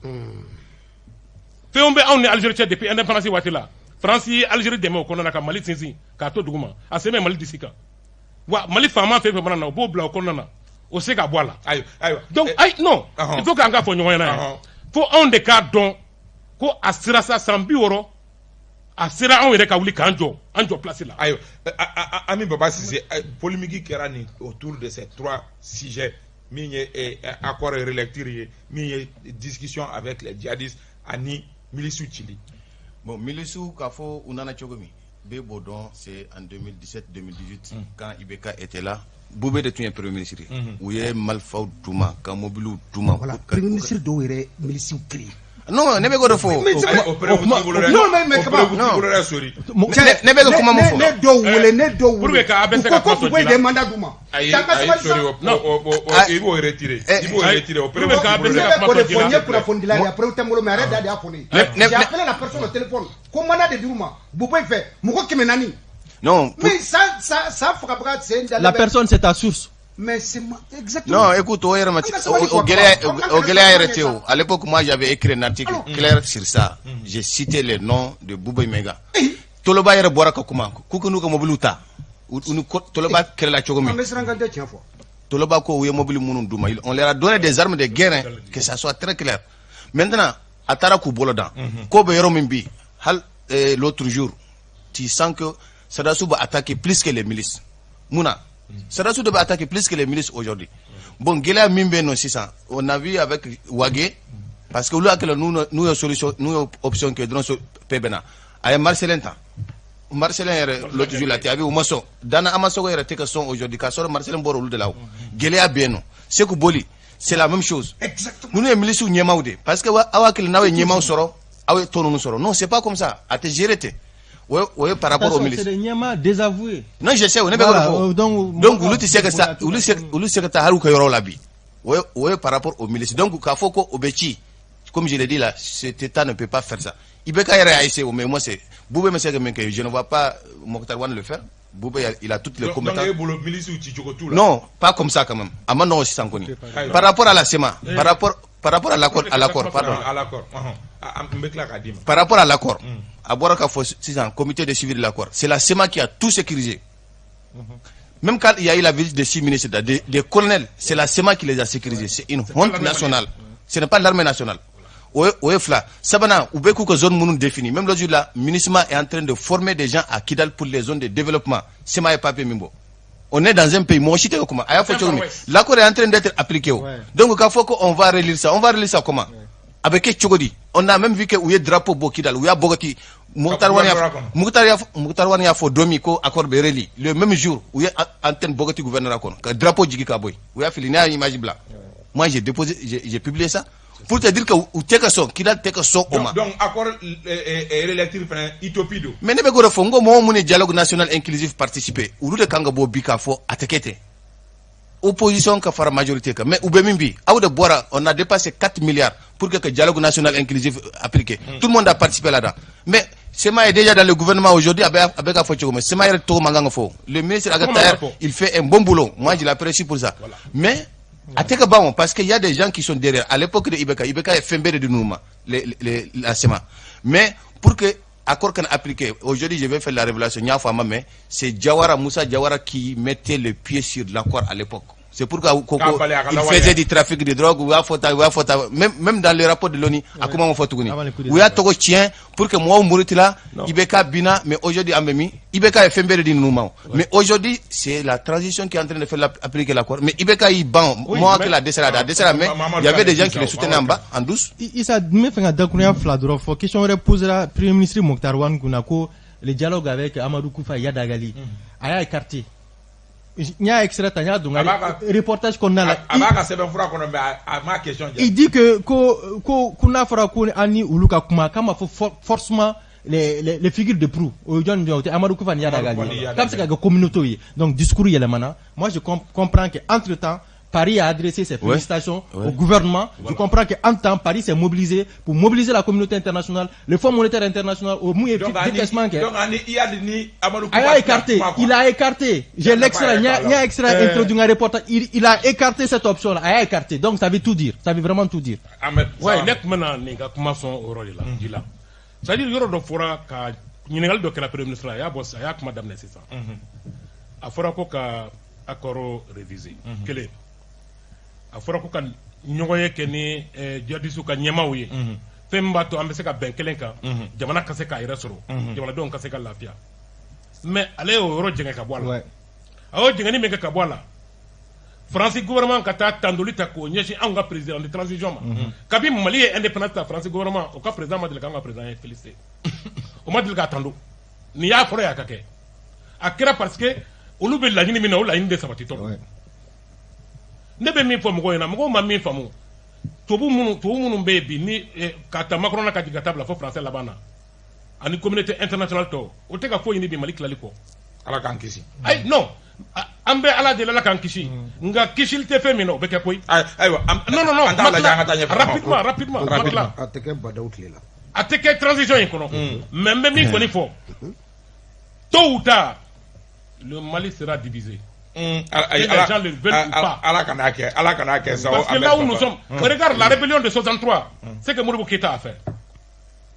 Fɛnw bɛ anw ni Alger cɛ depuis indépendance waati la. France ye Algérie dɛmɛ o kɔnɔna na ka Mali sinsin k'a to dugu ma, a sen bɛ Mali disi kan wa. Mali faama fɛn fɛn mana na, o b'o bila o kɔnɔna na, o se ka bɔ a la. Ayiwa, ayiwa. Donc ayi, non, il faut k'an ka fɔ ɲɔgɔn ɲɛna yan, fo anw de k'a dɔn ko a sera sa, san 60 a sera, anw yɛrɛ ka wuli k'an jɔ, an jɔ place la. Ayiwa, Ami Baba Cissé, polémique kɛra nin autour de ces trois sujets: min ye accord relecture ye, min ye discussion avec les djihadistes, ani milices cili. Bon, milices, k'a fɔ u nana cogo min, bɛɛ b'o dɔn. C'est en 2017 2018, quand IBK était là, Boubé de tun ye premier ministre ye, u ye marifaw d'u ma, ka mobiliw d'u ma. Voilà, premier ministre dɔw yɛrɛ milices créé. Non, ne bɛ k'o de fɔ. Non, mais kaba. Ne bɛ ka kuma mun fɔ? Ne dɔw wele, ne dɔw wele. Pour que k'a bɛ se ka kuma sɔrɔ. Ko de mandat d'u ma. Ayi, ayi, sori, o i b'o retirer, i b'o retirer, o premier. Pour que k'a bɛ se ka kuma sɔrɔ. ji la. N ye kunnafonidila ye, après tɛ n bolo, mais a yɛrɛ da de y'a fɔ ne ye. J'ai appelé la personne au téléphone ko mandat de d'u ma Boubèye fɛ, mɔgɔ 400. Non. Mais ça fagabaga sen dalen. La personne, c'est ta source. Mais c'est exactement. Non, écoute, o yɛrɛ ma, o gɛlɛya, o gɛlɛya yɛrɛ tɛ o. À l'époque, moi, j'avais écrit un article clair sur ça. J'ai cité les noms de Boubèye Maïga. Toloba yɛrɛ bɔra ka kuma k'u ka n'u ka mobiliw ta. U ni Toloba kɛlɛla cogo min. An bɛ siran kan tɛ tiɲɛ fɔ. Toloba ko u ye mobili minnu d'u ma, on leur a donné des armes de guerre, hein, que ça soit très clair. Maintenant, a taara k'u bolo dan. Ko bɛ yɔrɔ min bi, hali l'autre jour, tu sens que Sadassou va attaquer plus que les milices. Mun na? Sadassou devait attaquer plus que les milices aujourd'hui. Bon, gɛlɛya min bɛ yen nɔ sisan, on a vu avec Wagué, parce que olu hakili la n'u ye solution, n'u ye option kɛ dɔrɔn, paix bɛ na. A ye Marcelin ta. Marcelin yɛrɛ, l'autre jour la, a bɛ u ma sɔn. Dana Amasogo yɛrɛ tɛ ka sɔn aujourd'hui, k'a sɔrɔ Marcelin bɔra olu de la o. Gɛlɛya bɛ yen nɔ. Seku Boli, c'est la même chose. Exactement. Ninnu ye milices ɲɛmaaw de, parce que aw hakili n'aw ye ɲɛmaaw sɔrɔ, aw ye tɔ ninnu sɔrɔ. Non, c'est pas comme ça. A tɛ gérer ten. O ye par rapport aux milices. C'est des ɲɛmaa désavoués. Non, je sais, ne bɛ k'o de fɔ. Donc olu tɛ se ka sa, olu tɛ se ka taa hali u ka yɔrɔ la bi. O ye par rapport aux milices. Donc k'a fɔ ko o bɛ ci, comme je l'ai dit là, cet état ne peut pas faire ça. IBK yɛrɛ y'a essayé, mais moi, c'est Boubé bɛ se ka min kɛ, je ne vois pas Mokhtar Wane le faire. Boubé, il a toutes les compétences. Donc e bolo, milices ci cogo t'u la. Non, pas comme ça quand même. A ma nɔgɔn sisan kɔni. Par rapport à la CMA, par rapport à l'accord, pardon. À l'accord. N bɛ tila k'a d'i ma. Par rapport à l'accord, a bɔra k'a fɔ sisan, comité de suivi de l'accord, c'est la CMA qui a tout sécurisé. Même quand il y a eu la visite de six ministres, des colonels, c'est la CMA qui les a sécurisés. C'est une honte nationale. Ce n'est pas l'armée nationale. O ye fila. Sabanan, u bɛ k'u ka zone minnu défini. Même l'autre jour là, MINUSMA est en train de former des gens à Kidal pour les zones de développement. CMA ye papier min bɔ. On est dans un pays, mɔgɔ si tɛ ka kuma. A y'a fɔ cogo min, l'accord est en train d'être appliqué o. Donc k'a fɔ ko on va relire ça, on va relire ça comment? A bɛ kɛ cogo di? On a même vu que u ye drapeau bɔ Kidal, u y'a bɔgɔti. Moctar Ouane y'a fɔ don min ko accord bɛ reli, le même jour u ye antenne bɔgɔti gouvernorat kɔnɔ ka drapeau jigi ka bɔ yen. U y'a fili, ne y'a image bila. Moi, j'ai déposé, j'ai publié ça pour te dire que u tɛ ka sɔn, Kidal tɛ ka sɔn o ma. Donc accord relecture fana, utopie don. Mais ne bɛ k'o de fɔ, n ko mɔgɔ minnu ye dialogue national inclusif participer, olu de kan ka bɔ bi k'a fɔ a tɛ kɛ ten. Opposition ka fara majorité kan, mais u bɛ min bi, aw de bɔra, on a dépassé 4 milliards pour que dialogue national inclusif appliqué. Tout le monde a participé là-dedans. Mais CMA est déjà dans le gouvernement aujourd'hui, a bɛ ka fɔ cogo min, CMA yɛrɛ tɔgɔ man kan ka fɔ. Le ministre Ag Attaher, il fait un bon boulot. Moi, je l'apprécie pour ça. Mais a tɛ ka ban o, parce que y a des gens qui sont derrière. À l'époque de IBK, IBK ye fɛn bɛɛ de di ninnu ma, la CMA. Mais pour que accord kana appliqué, aujourd'hui je vais faire la révélation, n y'a fɔ a ma mɛn, c'est Diawara, Moussa Diawara qui mettait le pied sur l'accord à l'époque. C'est pourquoi ko il faisait du trafic de drogue, u y'a fɔ tan, u y'a fɔ tan, même dans le rapport de l'ONU, a kuma ma fɔ tuguni. U y'a tɔgɔ tiɲɛ pour que mɔgɔw murutila, IBK binna, mais aujourd'hui an bɛ min? IBK ye fɛn bɛɛ de di ninnu ma. Mais aujourd'hui, c'est la transition qui est en train de faire appliquer l'accord. Mais IBK y'i ban, mɔgɔ hakili a dɛsɛra, a dɛsɛra, mais il y avait des gens qui le soutenaient en bas, en douce. Issa, n bɛ fɛ ka dakurunya fila dɔrɔn fɔ. Question wɛrɛ posera premier ministre Moctar Ouane kunna ko le dialogue avec Amadou Koufa, Iyad Ag Ghali, a y'a écarté. N y'a extrait ta, n y'a don A n b'a ka ka- reportage kɔnɔna la. A b'a ka sɛbɛnfura kɔnɔ, mais a m'a question Il jaabi. dit que ko n'a fɔra ko an ni olu ka kuma, k'a ma fɔ forcément les figures de proue, o ye jɔn jɔn? O tɛ Amadou Koufa ni Iyad Amadou Koufa Ag ni Ghali? Iyad K'a bɛ se ka kɛ communauté ye. Donc discours yɛlɛmana. Moi, je comprends que entre temps Paris a adressé ses félicitations au gouvernement. Je comprends qu'entre temps, Paris s'est mobilisé pour mobiliser la communauté internationale, le Fonds monétaire international, au moins Donc décaissement ani kɛ. Donc ani Iyad ni Amadou A Koufa y'a écarté. kuma, quoi. Il a écarté. J'ai l'extrait. Il y a extrait introduit un reportage. Il a écarté cette option-là. A y'a écarté. Donc ça veut tout dire. Ça veut vraiment tout dire. Ahmed. Ouais, ne tun bɛna nin ka kuma sɔn o yɔrɔ de la ji la. C'est à dire, yɔrɔ dɔ fɔra ka ɲininkali dɔ kɛra premier ministre la, a y'a bɔ, a y'a kuma daminɛ sisan. A fɔra ko ka accord réviser kelen, a fɔra ko ka ɲɔgɔn ye kɛ ni jihadistes ka ɲɛmaaw ye, fɛn min b'a to an bɛ se ka bɛn kelen kan, jamana ka se k'a yɛrɛ sɔrɔ, jamanadenw ka se ka lafiya. Mais ale y'o yɔrɔ jɛngɛ ka bɔ a la. A y'o jɛngɛni min kɛ ka bɔ a la, Faransi gouvernement ka taa tandoli ta k'o ɲɛsin anw ka président de transition ma. Kabi Mali ye indépendance ta, Faransi gouvernement, o ka président ma deli k'an ka président ye félicité, o ma deli k'a tando. Nin y'a fɔlɔ ye a ka kɛ. A kɛra parce que olu bɛ laɲini min na, o laɲini de sabatitɔ don. Ne bɛ min fɔ mɔgɔw ɲɛna, mɔgɔw ma min faamu, tubabu minnu bɛ yen bi ni ka ta Macron na ka jigin ka taa bila fo français laban na ani communauté internationale tɔw, o tɛ ka foyi ɲini bi Mali tilali kɔ. Ala k'an kisi. Ayi, non, an bɛ Ala deli, Ala k'an kisi, nka kisili tɛ fɛn min na, o bɛ kɛ koyi. Ayiwa, Non, non, non. an t'a lajɛ, an ka taa ɲɛfɛ. Rapidement, rapidement, Rapidement. A tɛ kɛ Badaw tile la. A tɛ kɛ transition in kɔnɔ, mais n bɛ min kɔni fɔ, tôt ou tard, le Mali sera divisé. Ala, Que les gens le veulent ou pas. Ala kana kɛ, Ala kana kɛ sa. Parce que là où nous sommes, regarde la rébellion de 63, ce que Modibo Keïta a fait.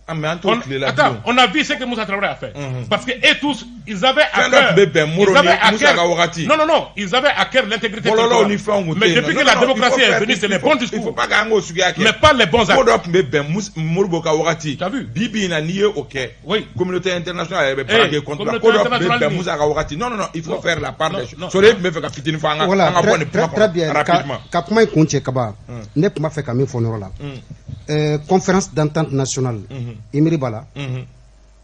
Ah, mais an t'o On, tile la attends, bilen. on a vu ce que Moussa Traoré a fait. Parce que eux tous, ils avaient à Fɛn dɔ cœur. tun bɛ bɛn Moro Ils avaient ni à Moussa cœur. ka wagati. Non, non, non. Ils avaient à cœur l'intégrité Bɔlɔlɔw territoriale. ni fɛnw kun tɛ Mais yen depuis nɔ. que Non, la non, démocratie il faut est faire- venue, c'est les il faut- bons Il faut discours. pas k'an k'o suguya kɛ. Mais pas les bons Ko actes. dɔ tun bɛ bɛn Modibo ka wagati. T'as vu? Bi bi in na, n'i ye o kɛ, communauté internationale yɛrɛ bɛ Eh, braquer contre la. communauté Ko dɔ tun bɛ internationale bɛn ni- Musa ka wagati. Non, non, non, il faut Non. faire la part Non, des choses. non. Sori, e tun bɛ fɛ ka fitinin fɔ, an ka Voilà, an ka bɔ très, nin kuma très, très kɔnɔ bien. rapidement. Ka kuma in kun cɛ kaba, ne tun b'a fɛ ka min fɔ nin yɔrɔ la, conférence d'entente nationale, i miiri b'a la,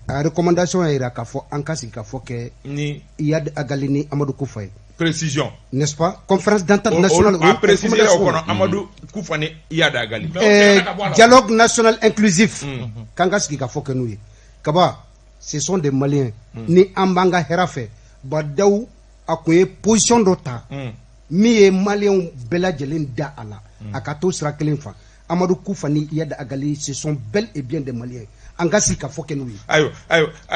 a recommandation y'a jira k'a fɔ an ka sigi ka fɔ kɛ Ni Iyad Ag Ghali ni Amadou Koufa ye, précision. N'est-ce pas? Conférence d'entente nationale, A préciser o recommandation. kɔnɔ, Amadou Koufa ni Iyad Ag Ghali. Mais o tɛmɛna ka bɔ a la. Dialogue national inclusif, k'an ka sigi ka fɔ kɛ n'u ye kaba, ce sont des Maliens. Ni an b'an ka hɛrɛ fɛ, Badaw a kun ye position dɔ ta min ye Maliyɛnw bɛɛ lajɛlen da a la, a ka to sira kelen fan. Amadou Koufa ni Iyad Ag Ghali, ce sont bel et bien des Maliens. An ka sigi ka fɔ kɛ n'u ye. Ayiwa.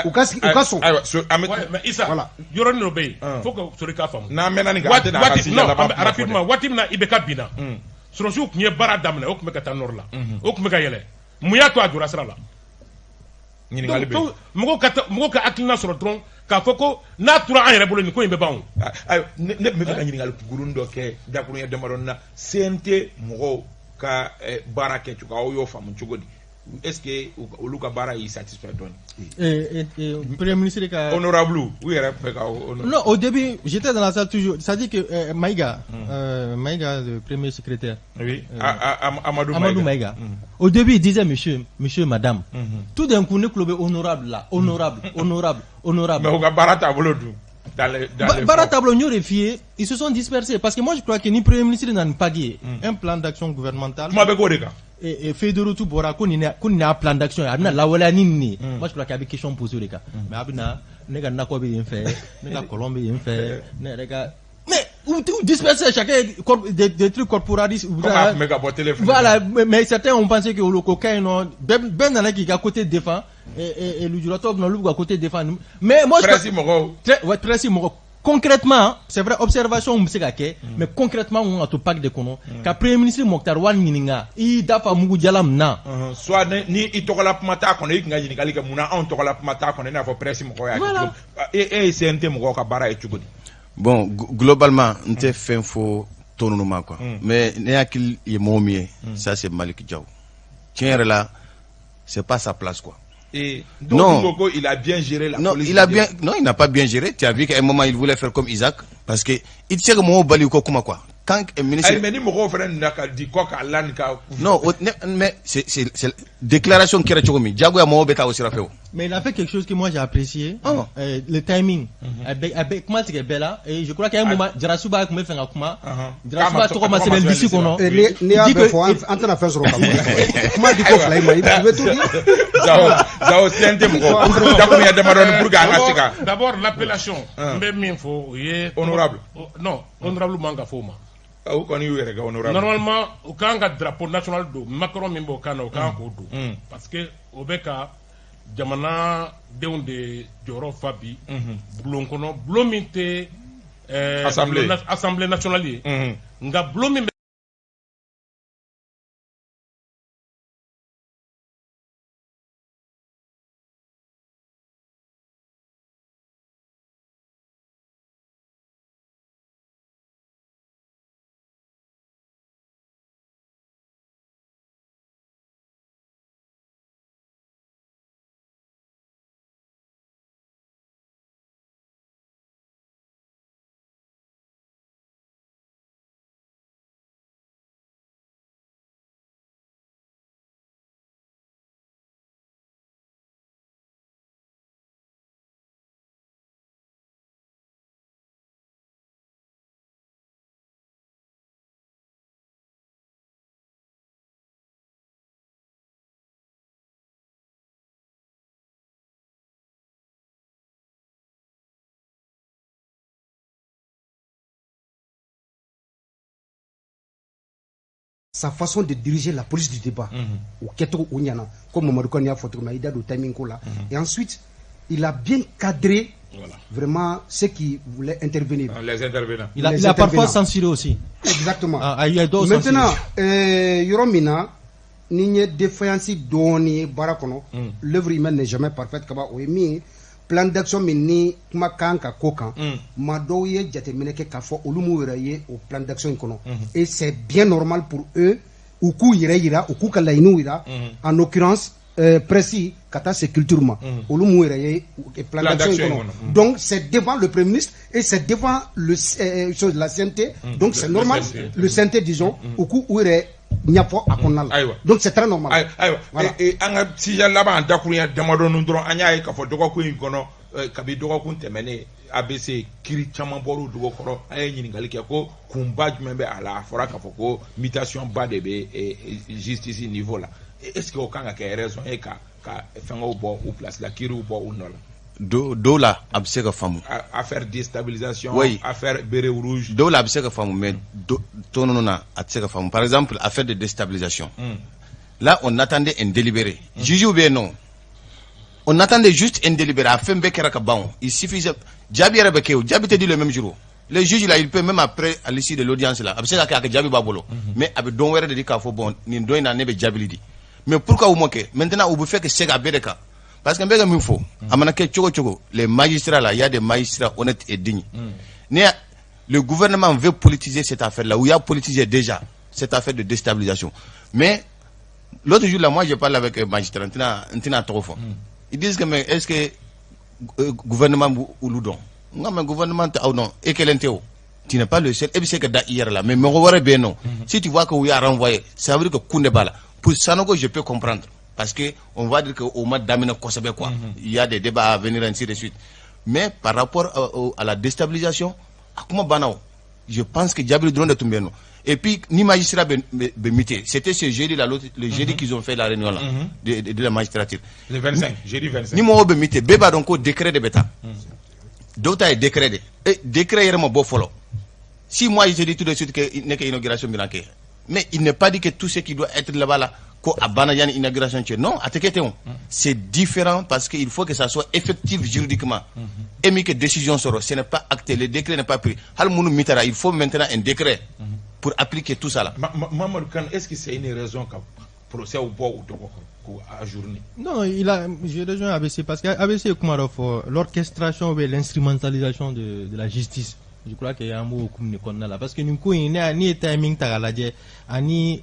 U ka sigi- u ka sɔn. Ayiwa, so, an bɛ Ouais, mais Issa, Voilà. yɔrɔnin dɔ bɛ yen, faut que Sori k'a faamu. N'an mɛnna nin kan, an Waati tɛna a ka waati sujet non, laban an bɛ- kuma fɔ dɛ. rapidement, waati min na IBK binna, sɔrɔsiw tun ye baara daminɛ, o tun bɛ ka taa nord la, o tun bɛ ka yɛlɛ. Mun y'a to a jɔra sira la? Ɲininkali bɛ yen. Donc, mɔgɔw ka hakilina sɔrɔ dɔrɔn k'a fɔ ko n'a tora an yɛrɛ bolo, nin ko in bɛ ban o. Ayiwa, ne tun bɛ fɛ ka ɲininkali kunkurunnin dɔ kɛ dakuruɲɛ damadɔni na. CNT mɔgɔw ka baara kɛcogo, aw y'o faamu cogo di? Est ce que olu ka baara y'i satisfait dɔɔni? Et Premier ministre ka Honorable, u yɛrɛ tun bɛ ka Non, au début, j'étais dans la salle toujours. C'est-à-dire que Maïga, Maïga, le premier secrétaire, Oui, Amadou. Amadou Maïga. Maïga. Au début, il disait monsieur, monsieur, madame. Tout d'un coup, nous club honorable là, honorable, honorable, honorable. Mais u ka baara taabolo dun dans les Baara fonds. taabolo, n y'o de f'i ye, ils se sont dispersés. Parce que moi, je crois que ni Premier ministre nana ni PAG ye, un plan d'action gouvernemental, Kuma bɛ k'o de kan. Et feuille de route bɔra ko nin y'a plan d'action ye, a bɛna lawaleya ni nin ye. Moi, je crois qu'il y a question posée o de kan. Mais a bɛna ne ka nakɔ bɛ yen fɛ, ne ka kɔlɔn bɛ yen fɛ, ne yɛrɛ ka, mais ou disperser chacun des trucs corporalistes. Comme a tun bɛ ka bɔ télé fɛnɛ. Voilà, mais certains ont pensé que olu ko ka ɲi nɔ, bɛɛ nana k'i ka côté défend et lujuratɔw bɛna olu b'u ka côté défend. Mais moi, je Presse mɔgɔw. Très, ouais, presse mɔgɔ. Concrètement, c'est vrai, observation bɛ se ka kɛ, mais concrètement, n ka to PAG de kɔnɔ, ka Premier ministre Moctar Ouane ɲininka, i y'i da fa mugu jala mun na? Soit ni i tɔgɔla kuma t'a kɔnɔ, i tun ka ɲininkali kɛ munna anw tɔgɔla kuma t'a kɔnɔ, i n'a fɔ presse mɔgɔw y'a kɛ cogo min. E ye CNT mɔgɔw ka baara ye cogo di? Bon, globalement, n tɛ fɛn fɔ tɔ ninnu ma quoi. Mais ne hakili ye mɔgɔ min ye, ça c'est Malick Diaw. Tiɲɛ yɛrɛ la, c'est pas sa place quoi. Et donc, Non. ko il a bien géré la Non, police. il a bien, non, il n'a pas bien géré. Tu as vu qu'à un moment, il voulait faire comme Isaac. Parce que, il sait que mɔgɔw bali ko kuma quoi. Quand un ministre. Ayi, mais ni mɔgɔw fana nana ka di kɔ k'a la nin ka. Non, mais c'est déclaration kɛra cogo min, diyagoya mɔgɔw bɛ taa o sira fɛ o. Mais il a fait quelque chose que moi j'ai apprécié, le timing. A bɛ kuma tigɛ bɛɛ la et je crois qu'à un moment Jarasuba tun bɛ fɛ ka kuma. Jarasuba tɔgɔ ma sɛbɛn liste kɔnɔ. N'i y'a bɛɛ fɔ, an tɛna fɛn sɔrɔ ka fɔ. Kuma di ko fila in ma, i bɛ to di. Zawo, CNT mɔgɔ, dakuruɲɛ damadɔni pour que an ka se ka. D'abord l'appellation, n bɛ min fɔ o ye. Honorable. Non, honorable man ka fɔ o ma. U kɔni y'u yɛrɛ kɛ honorable. Normalement u kan ka drapeau national don, Macron min b'o kan na, o kan k'o don. Parce que o bɛ ka jamanadenw de jɔyɔrɔ fa bi bulon kɔnɔ, bulon min tɛ assemblée assemblée nationale ye, nka bulon min sa façon de diriger la police du débat, o kɛcogo o ɲɛna, comme Mamadou Kane y'a fɔ cogo min na, i da don timing ko la. Et ensuite il a bien cadré, voilà, vraiment ceux qui voulaient intervenir. Les intervenants. Il a parfois censuré aussi. Exactement. Ah, il y a d'autres. Maintenant, yɔrɔ min na ni n ye défaillance dɔɔni ye baara kɔnɔ, l'œuvre humaine n'est jamais parfaite kaba, o ye min ye, plan d'action min ni kuma kan ka ko kan, maa dɔw ye jateminɛ kɛ k'a fɔ olu m'u yɛrɛ ye o plan d'action in kɔnɔ, et c'est bien normal pour eux u k'u yɛrɛ yira, u k'u ka laɲiniw yira. En l'occurrence, presse ka taa se culture ma, olu m'u yɛrɛ ye plan d'action in kɔnɔ. Donc c'est devant le premier ministre et c'est devant le chose, la CNT, donc c'est normal, le CNT disons, u k'u yɛrɛ ɲɛfɔ a kɔnɔna la. Donc c'est très normal. Ayiwa, an ka sujet laban, dakuruɲɛ damadɔni dɔrɔn. An y'a ye k'a fɔ dɔgɔkun in kɔnɔ, kabi dɔgɔkun tɛmɛnen, ABC kiri caman bɔr'u dogo kɔrɔ. An ye ɲininkali kɛ ko kunba jumɛn bɛ a la. A fɔra k'a fɔ ko mutation ba de bɛ justice niveau la. Est ce que o kan ka kɛ raison ye ka fɛngɛw bɔ u place la, kiriw bɔ u nɔ la? Dɔw la, a bɛ se ka faamu. Affaire déstabilisation. Oui. Affaire béret rouge. Dɔw la, a bɛ se ka faamu, mais tɔ ninnu na, a tɛ se ka faamu. Par exemple, affaire de déstabilisation, là on attendait un délibéré. Juge bɛ yen nɔ, on attendait juste un délibéré. A fɛn bɛɛ kɛra ka ban o, il suffisait jaabi yɛrɛ bɛ kɛ o, jaabi tɛ di le même jour. Le juge là, il peut même après, à l'issue de l'audience là, a bɛ se ka kɛ a ka jaabi b'a bolo, mais a bɛ don wɛrɛ de di k'a fɔ bon, nin don in na ne bɛ jaabili di. Mais pourquoi u m'o kɛ? Maintenant u bɛ fɛ ka segin a bɛɛ de kan, parce que n bɛ ka min fɔ, a mana kɛ cogo cogo, les magistrats là, il y a des magistrats honnêtes et dignes. Ne le gouvernement veut politiser cette affaire là, ou il a politisé déjà cette affaire de déstabilisation. Mais l'autre jour là, moi je parle avec un magistrat, n tɛna tɔgɔ fɔ, ils disent que mais est-ce que gouvernement b'u olu dɔn? N ko mais gouvernement tɛ aw dɔn, e kelen tɛ o, tu n'es pas le seul. E bɛ se ka da i yɛrɛ la, mais mɔgɔ wɛrɛ bɛ yen nɔ. Si tu vois que u y'a renvoyé, ça veut dire que kun de b'a la. Pour Sanogo, je peux comprendre, parce que on va dire que o ma daminɛ kosɛbɛ quoi, il y a des débats à venir, ainsi de suite. Mais par rapport à la déstabilisation, a kuma banna o. Je pense que jaabi dɔrɔn de tun bɛ yen nɔ. Et puis ni magistrat bɛ muté, c'était ce jeudi là, l'autre, le jeudi qu'ils ont fait la réunion là de la magistrature. Le 25, jeudi 25. Ni mɔgɔw bɛ muté, bɛɛ b'a dɔn ko décret de bɛ taa, dɔw ta ye décret de e, décret yɛrɛ ma bɔ fɔlɔ. Si moi je te dis tout de suite que ne ka inauguration bɛna kɛ, mais il n'est pas dit que tout ce qui doit être là-bas là, ko a banna yanni inauguration cɛ. Non, a tɛ kɛ ten o, c'est différent, parce que il faut que ça soit effectif juridiquement. E min ka décision sɔrɔ, ce n'est pas acté, le décret n'est pas pris. Hali minnu mutara, il faut maintenant un décret pour appliquer tout ça là. Mamadou Kane, est-ce que c'est une raison ka procès bɔ u tɔgɔ kɔrɔ k'u ajourner? Non, je rejoins ABC parce que ABC ye kuma dɔ fɔ, l'orchestration ou bien l'instrumentalisation de la justice. Je crois qu'il y a un mot hukumu de kɔnɔna la, parce que nin ko in, ne ye timing ta k'a lajɛ ani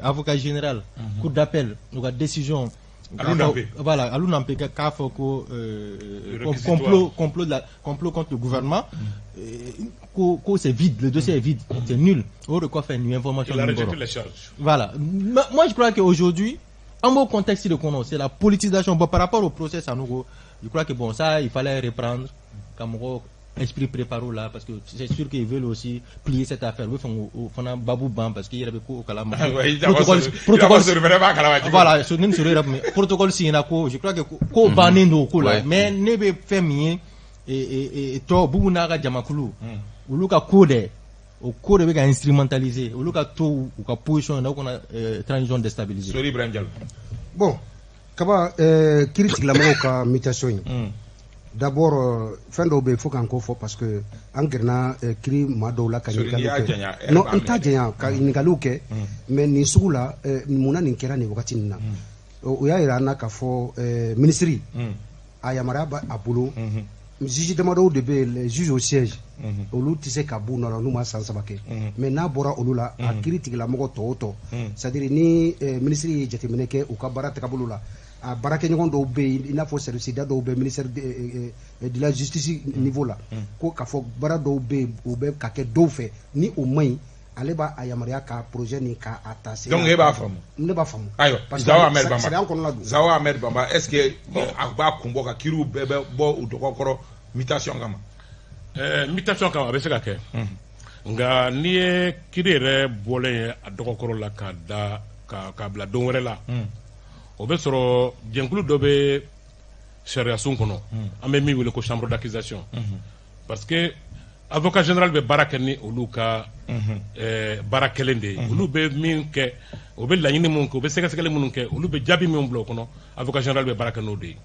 avocat général, cour d'appel, u ka décision. Alou Nampé. Voilà, Alou Nampé k'a fɔ ko Réquisitoire. Complot contre le gouvernement, ko c'est vide, le dossier est vide, c'est nul. O de kɔfɛ nin information Il a ninnu rejeté bɔra. Les charges. Voilà. Moi, je crois qu'aujourd'hui, An b'o contexte de kɔnɔ, c'est la politisation. Bon, par rapport au procès Sanogo, je crois que bon, ça, il fallait reprendre ka mɔgɔw esprit préparé o la, parce que c'est sûr qu'ils veulent aussi plier cette affaire. U bɛ fɛ k'o fana babu ban, parce que i yɛrɛ bɛ ko kalama. Protocole, protocole, voilà, ne ni Soro yɛrɛ tun bɛ protocole signé ko, je crois que ko bannen don o ko la. Mais ne bɛ fɛn min ye, tɔ Bubu n'a ka jamakulu, olu ka ko dɛ, o ko de bɛ ka instrumentaliser, olu ka to u ka position na, u kana transition déstabiliser. Sori Ibrahim Diallo. Bon, Kaba, kiiri tigilamɔgɔw ka mutation ye, d'abord fɛn dɔw bɛ yen, fo k'an ko fɔ, parce que an gɛrɛna kiiri maa dɔw la ka ɲininkaliw kɛ. Non, n t'a janya ka ɲininkaliw kɛ, mais nin sugu la, munna nin kɛra nin wagati nin na? O y'a yira an na k'a fɔ minisiri a yamaruya b'a a bolo. Juge damadɔw de bɛ yen, les juges au siège, olu tɛ se ka b'u nɔ la n'u ma san 3 kɛ. Mais n'a bɔra olu la, a kiiri tigilamɔgɔ tɔ o tɔ, c'est à dire ni minisiri ye jateminɛ kɛ u ka baara tagabolo la, a baarakɛɲɔgɔn dɔw bɛ yen, i n'a fɔ service da dɔw bɛ ministère de la Justice niveau la, ko k'a fɔ baara dɔw bɛ yen, u bɛ ka kɛ dɔw fɛ ni o man ɲi, ale b'a a yamaruya ka projet nin ka a ta sen. Donc e b'a faamu? Ne b'a faamu. Ayiwa. Parce que Zawo Ahmed Bamba, sariya kɔnɔna don. Zawo Ahmed Bamba, est ce que a b'a kun bɔ ka kiiriw bɛɛ bɛ bɔ u dɔgɔ kɔrɔ mutation kama? Mutation kama, a bɛ se ka kɛ, nka n'i ye kiiri yɛrɛ bɔlen ye a dɔgɔkɔrɔ la ka da ka bila don wɛrɛ la, o bɛ sɔrɔ jɛnkulu dɔ bɛ sariyasun kɔnɔ, an bɛ min wele ko chambre d'accusation, parce que avocat général bɛ baara kɛ ni olu ka baara kɛlen de ye. Olu bɛ min kɛ, o bɛ laɲini minnu kɛ, u bɛ sɛgɛsɛgɛli minnu kɛ, olu bɛ jaabi minnu bila o kɔnɔ, avocat général bɛ baara kɛ n'o de ye.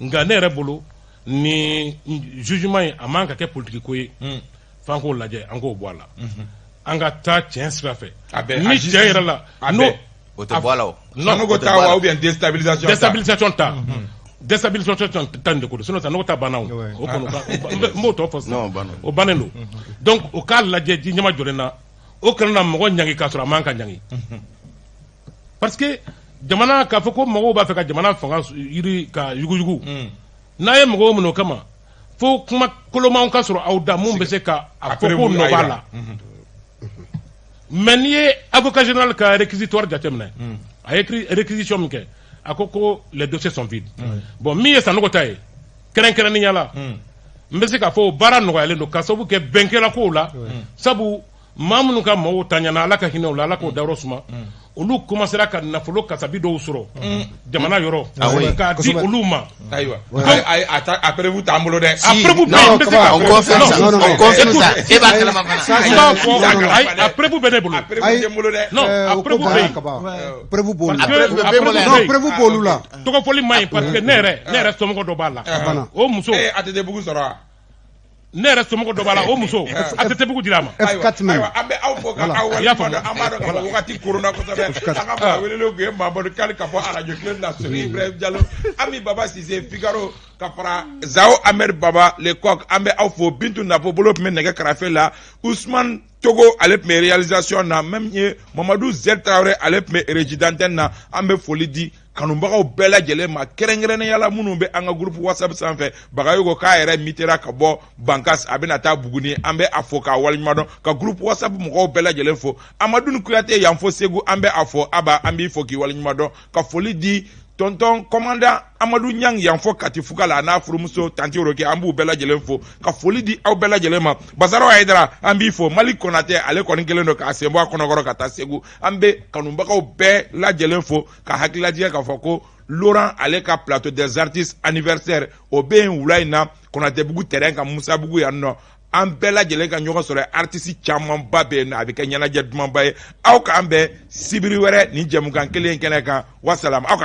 Nka ne yɛrɛ bolo, ni jugement in, a man ka kɛ politiki ko ye, f'an k'o lajɛ, an k'o bɔ a la, an ka taa tiɲɛ sira fɛ. A bɛɛ, ni a tiɲɛ yɛrɛ la a n'o bɛɛ. O tɛ bɔ a la o. Non. Sanogo ta wa, ou bien déstabilisation ta? Déstabilisation ta, déstabilisation ta nin de ko don, sinon Sanogo ta banna o. O kɔni n b'o tɔ fɔ sisan. Non, o banna. O bannen don. Donc o k'a lajɛ ji ɲɛma jɔlen na, o kana na mɔgɔ ɲangi k'a sɔrɔ a man ka ɲangi, parce que jamana k'a fɔ ko mɔgɔw b'a fɛ ka jamana fanga yiri ka yuguyugu, n'a ye mɔgɔw minɛ o kama, fo kuma kolomanw ka sɔrɔ aw da mun bɛ se ka a fɔ ko nɔ b'a la. Mais n'i ye avocat général ka réquisitoire jateminɛ, a ye réquisition min kɛ, a ko ko les dossiers sont vides. Bon, min ye Sanogo ta ye kɛrɛnkɛrɛnnenya la, n bɛ se k'a fɔ o baara nɔgɔyalen don ka sababu kɛ bɛnkɛla kow la, sabu maa minnu ka maaw taɲana, Ala ka hinɛ u la, Ala k'o dayɔrɔ suma, olu commencera ka nafolo kasabi dɔw sɔrɔ jamana yɔrɔ k'a di olu ma. Ayiwa, ayi, a ta, a preuve t'an bolo dɛ. A preuve bɛ yen, n bɛ se k'a On confirme ça. Non, non, On confirme ça. E b'a kalama fana. N b'a fɔ, ayi, a preuve bɛ ne bolo. A preuve tɛ n bolo dɛ. Non, o a ko preuve bɛ banna yen. kaba, preuve b'olu la. Parce que preuve a bɛ bolo preuve yan. bɛ Non, yen. preuve b'olu la. Tɔgɔfɔli man ɲi, parce que ne yɛrɛ somɔgɔ dɔ b'a la. Banna. O muso, Eh, ATT bugu sɔrɔ wa? Ne yɛrɛ somɔgɔ dɔ b'a la, o muso, ATT bugu dira a ma. F4 même. Ayiwa, an bɛ aw fo ka aw I y'a waleɲuman faamu. dɔn. An b'a dɔn k'a fɔ wagati koronna kosɛbɛ. An ka maa welelenw tun ye Mamadu Kali ka bɔ arajo kelen na, Sori Ibrahim Jalo, Ami Baba Sise Figaro, ka fara Zao Ahmed Baba Le Coq. An bɛ aw fo. Bintu Napo bolo tun bɛ nɛgɛ karafe la, Usman Togo ale tun bɛ réalisation na, même ye Mamadu Z Traoré ale tun bɛ régie d'antenne na. An bɛ foli di kanubagaw bɛɛ lajɛlen ma, kɛrɛnkɛrɛnnenya la minnu bɛ an ka groupe WhatsApp sanfɛ. Bagayogo k'a yɛrɛ mitera ka bɔ Bankas, a bɛna taa Buguni, an bɛ a fo k'a waleɲuman dɔn, ka groupe WhatsApp mɔgɔw bɛɛ lajɛlen fo. Amadu Kuyate yan fo Segu, an bɛ a fo. Aba, an b'i fo k'i waleɲuman dɔn, ka foli di tonton commandant Amadu Ɲang yan fo Katifuga la, a n'a furumuso tanti Roke, an b'u bɛɛ lajɛlen fo, ka foli di aw bɛɛ lajɛlen ma. Basaro Hayidara, an b'i fo. Mali Konatɛ, ale kɔni kɛlen don k'a sen bɔ a kɔnɔkɔrɔ ka taa Segu. An bɛ kanubagaw bɛɛ lajɛlen fo, ka hakililajigɛ k'a fɔ ko Laurent ale ka plateau des artistes anniversaire, o bɛ yen wula in na Konatɛbugu terrain kan, Musabugu yan nɔ. An bɛɛ lajɛlen ka ɲɔgɔn sɔrɔ, artiste camanba bɛ yen nɔ, a bɛ kɛ ɲɛnajɛ dumanba ye. Aw k'an bɛn sibiri wɛrɛ nin jɛmukan kelen in kɛnɛ kan. Wasalam, aw ka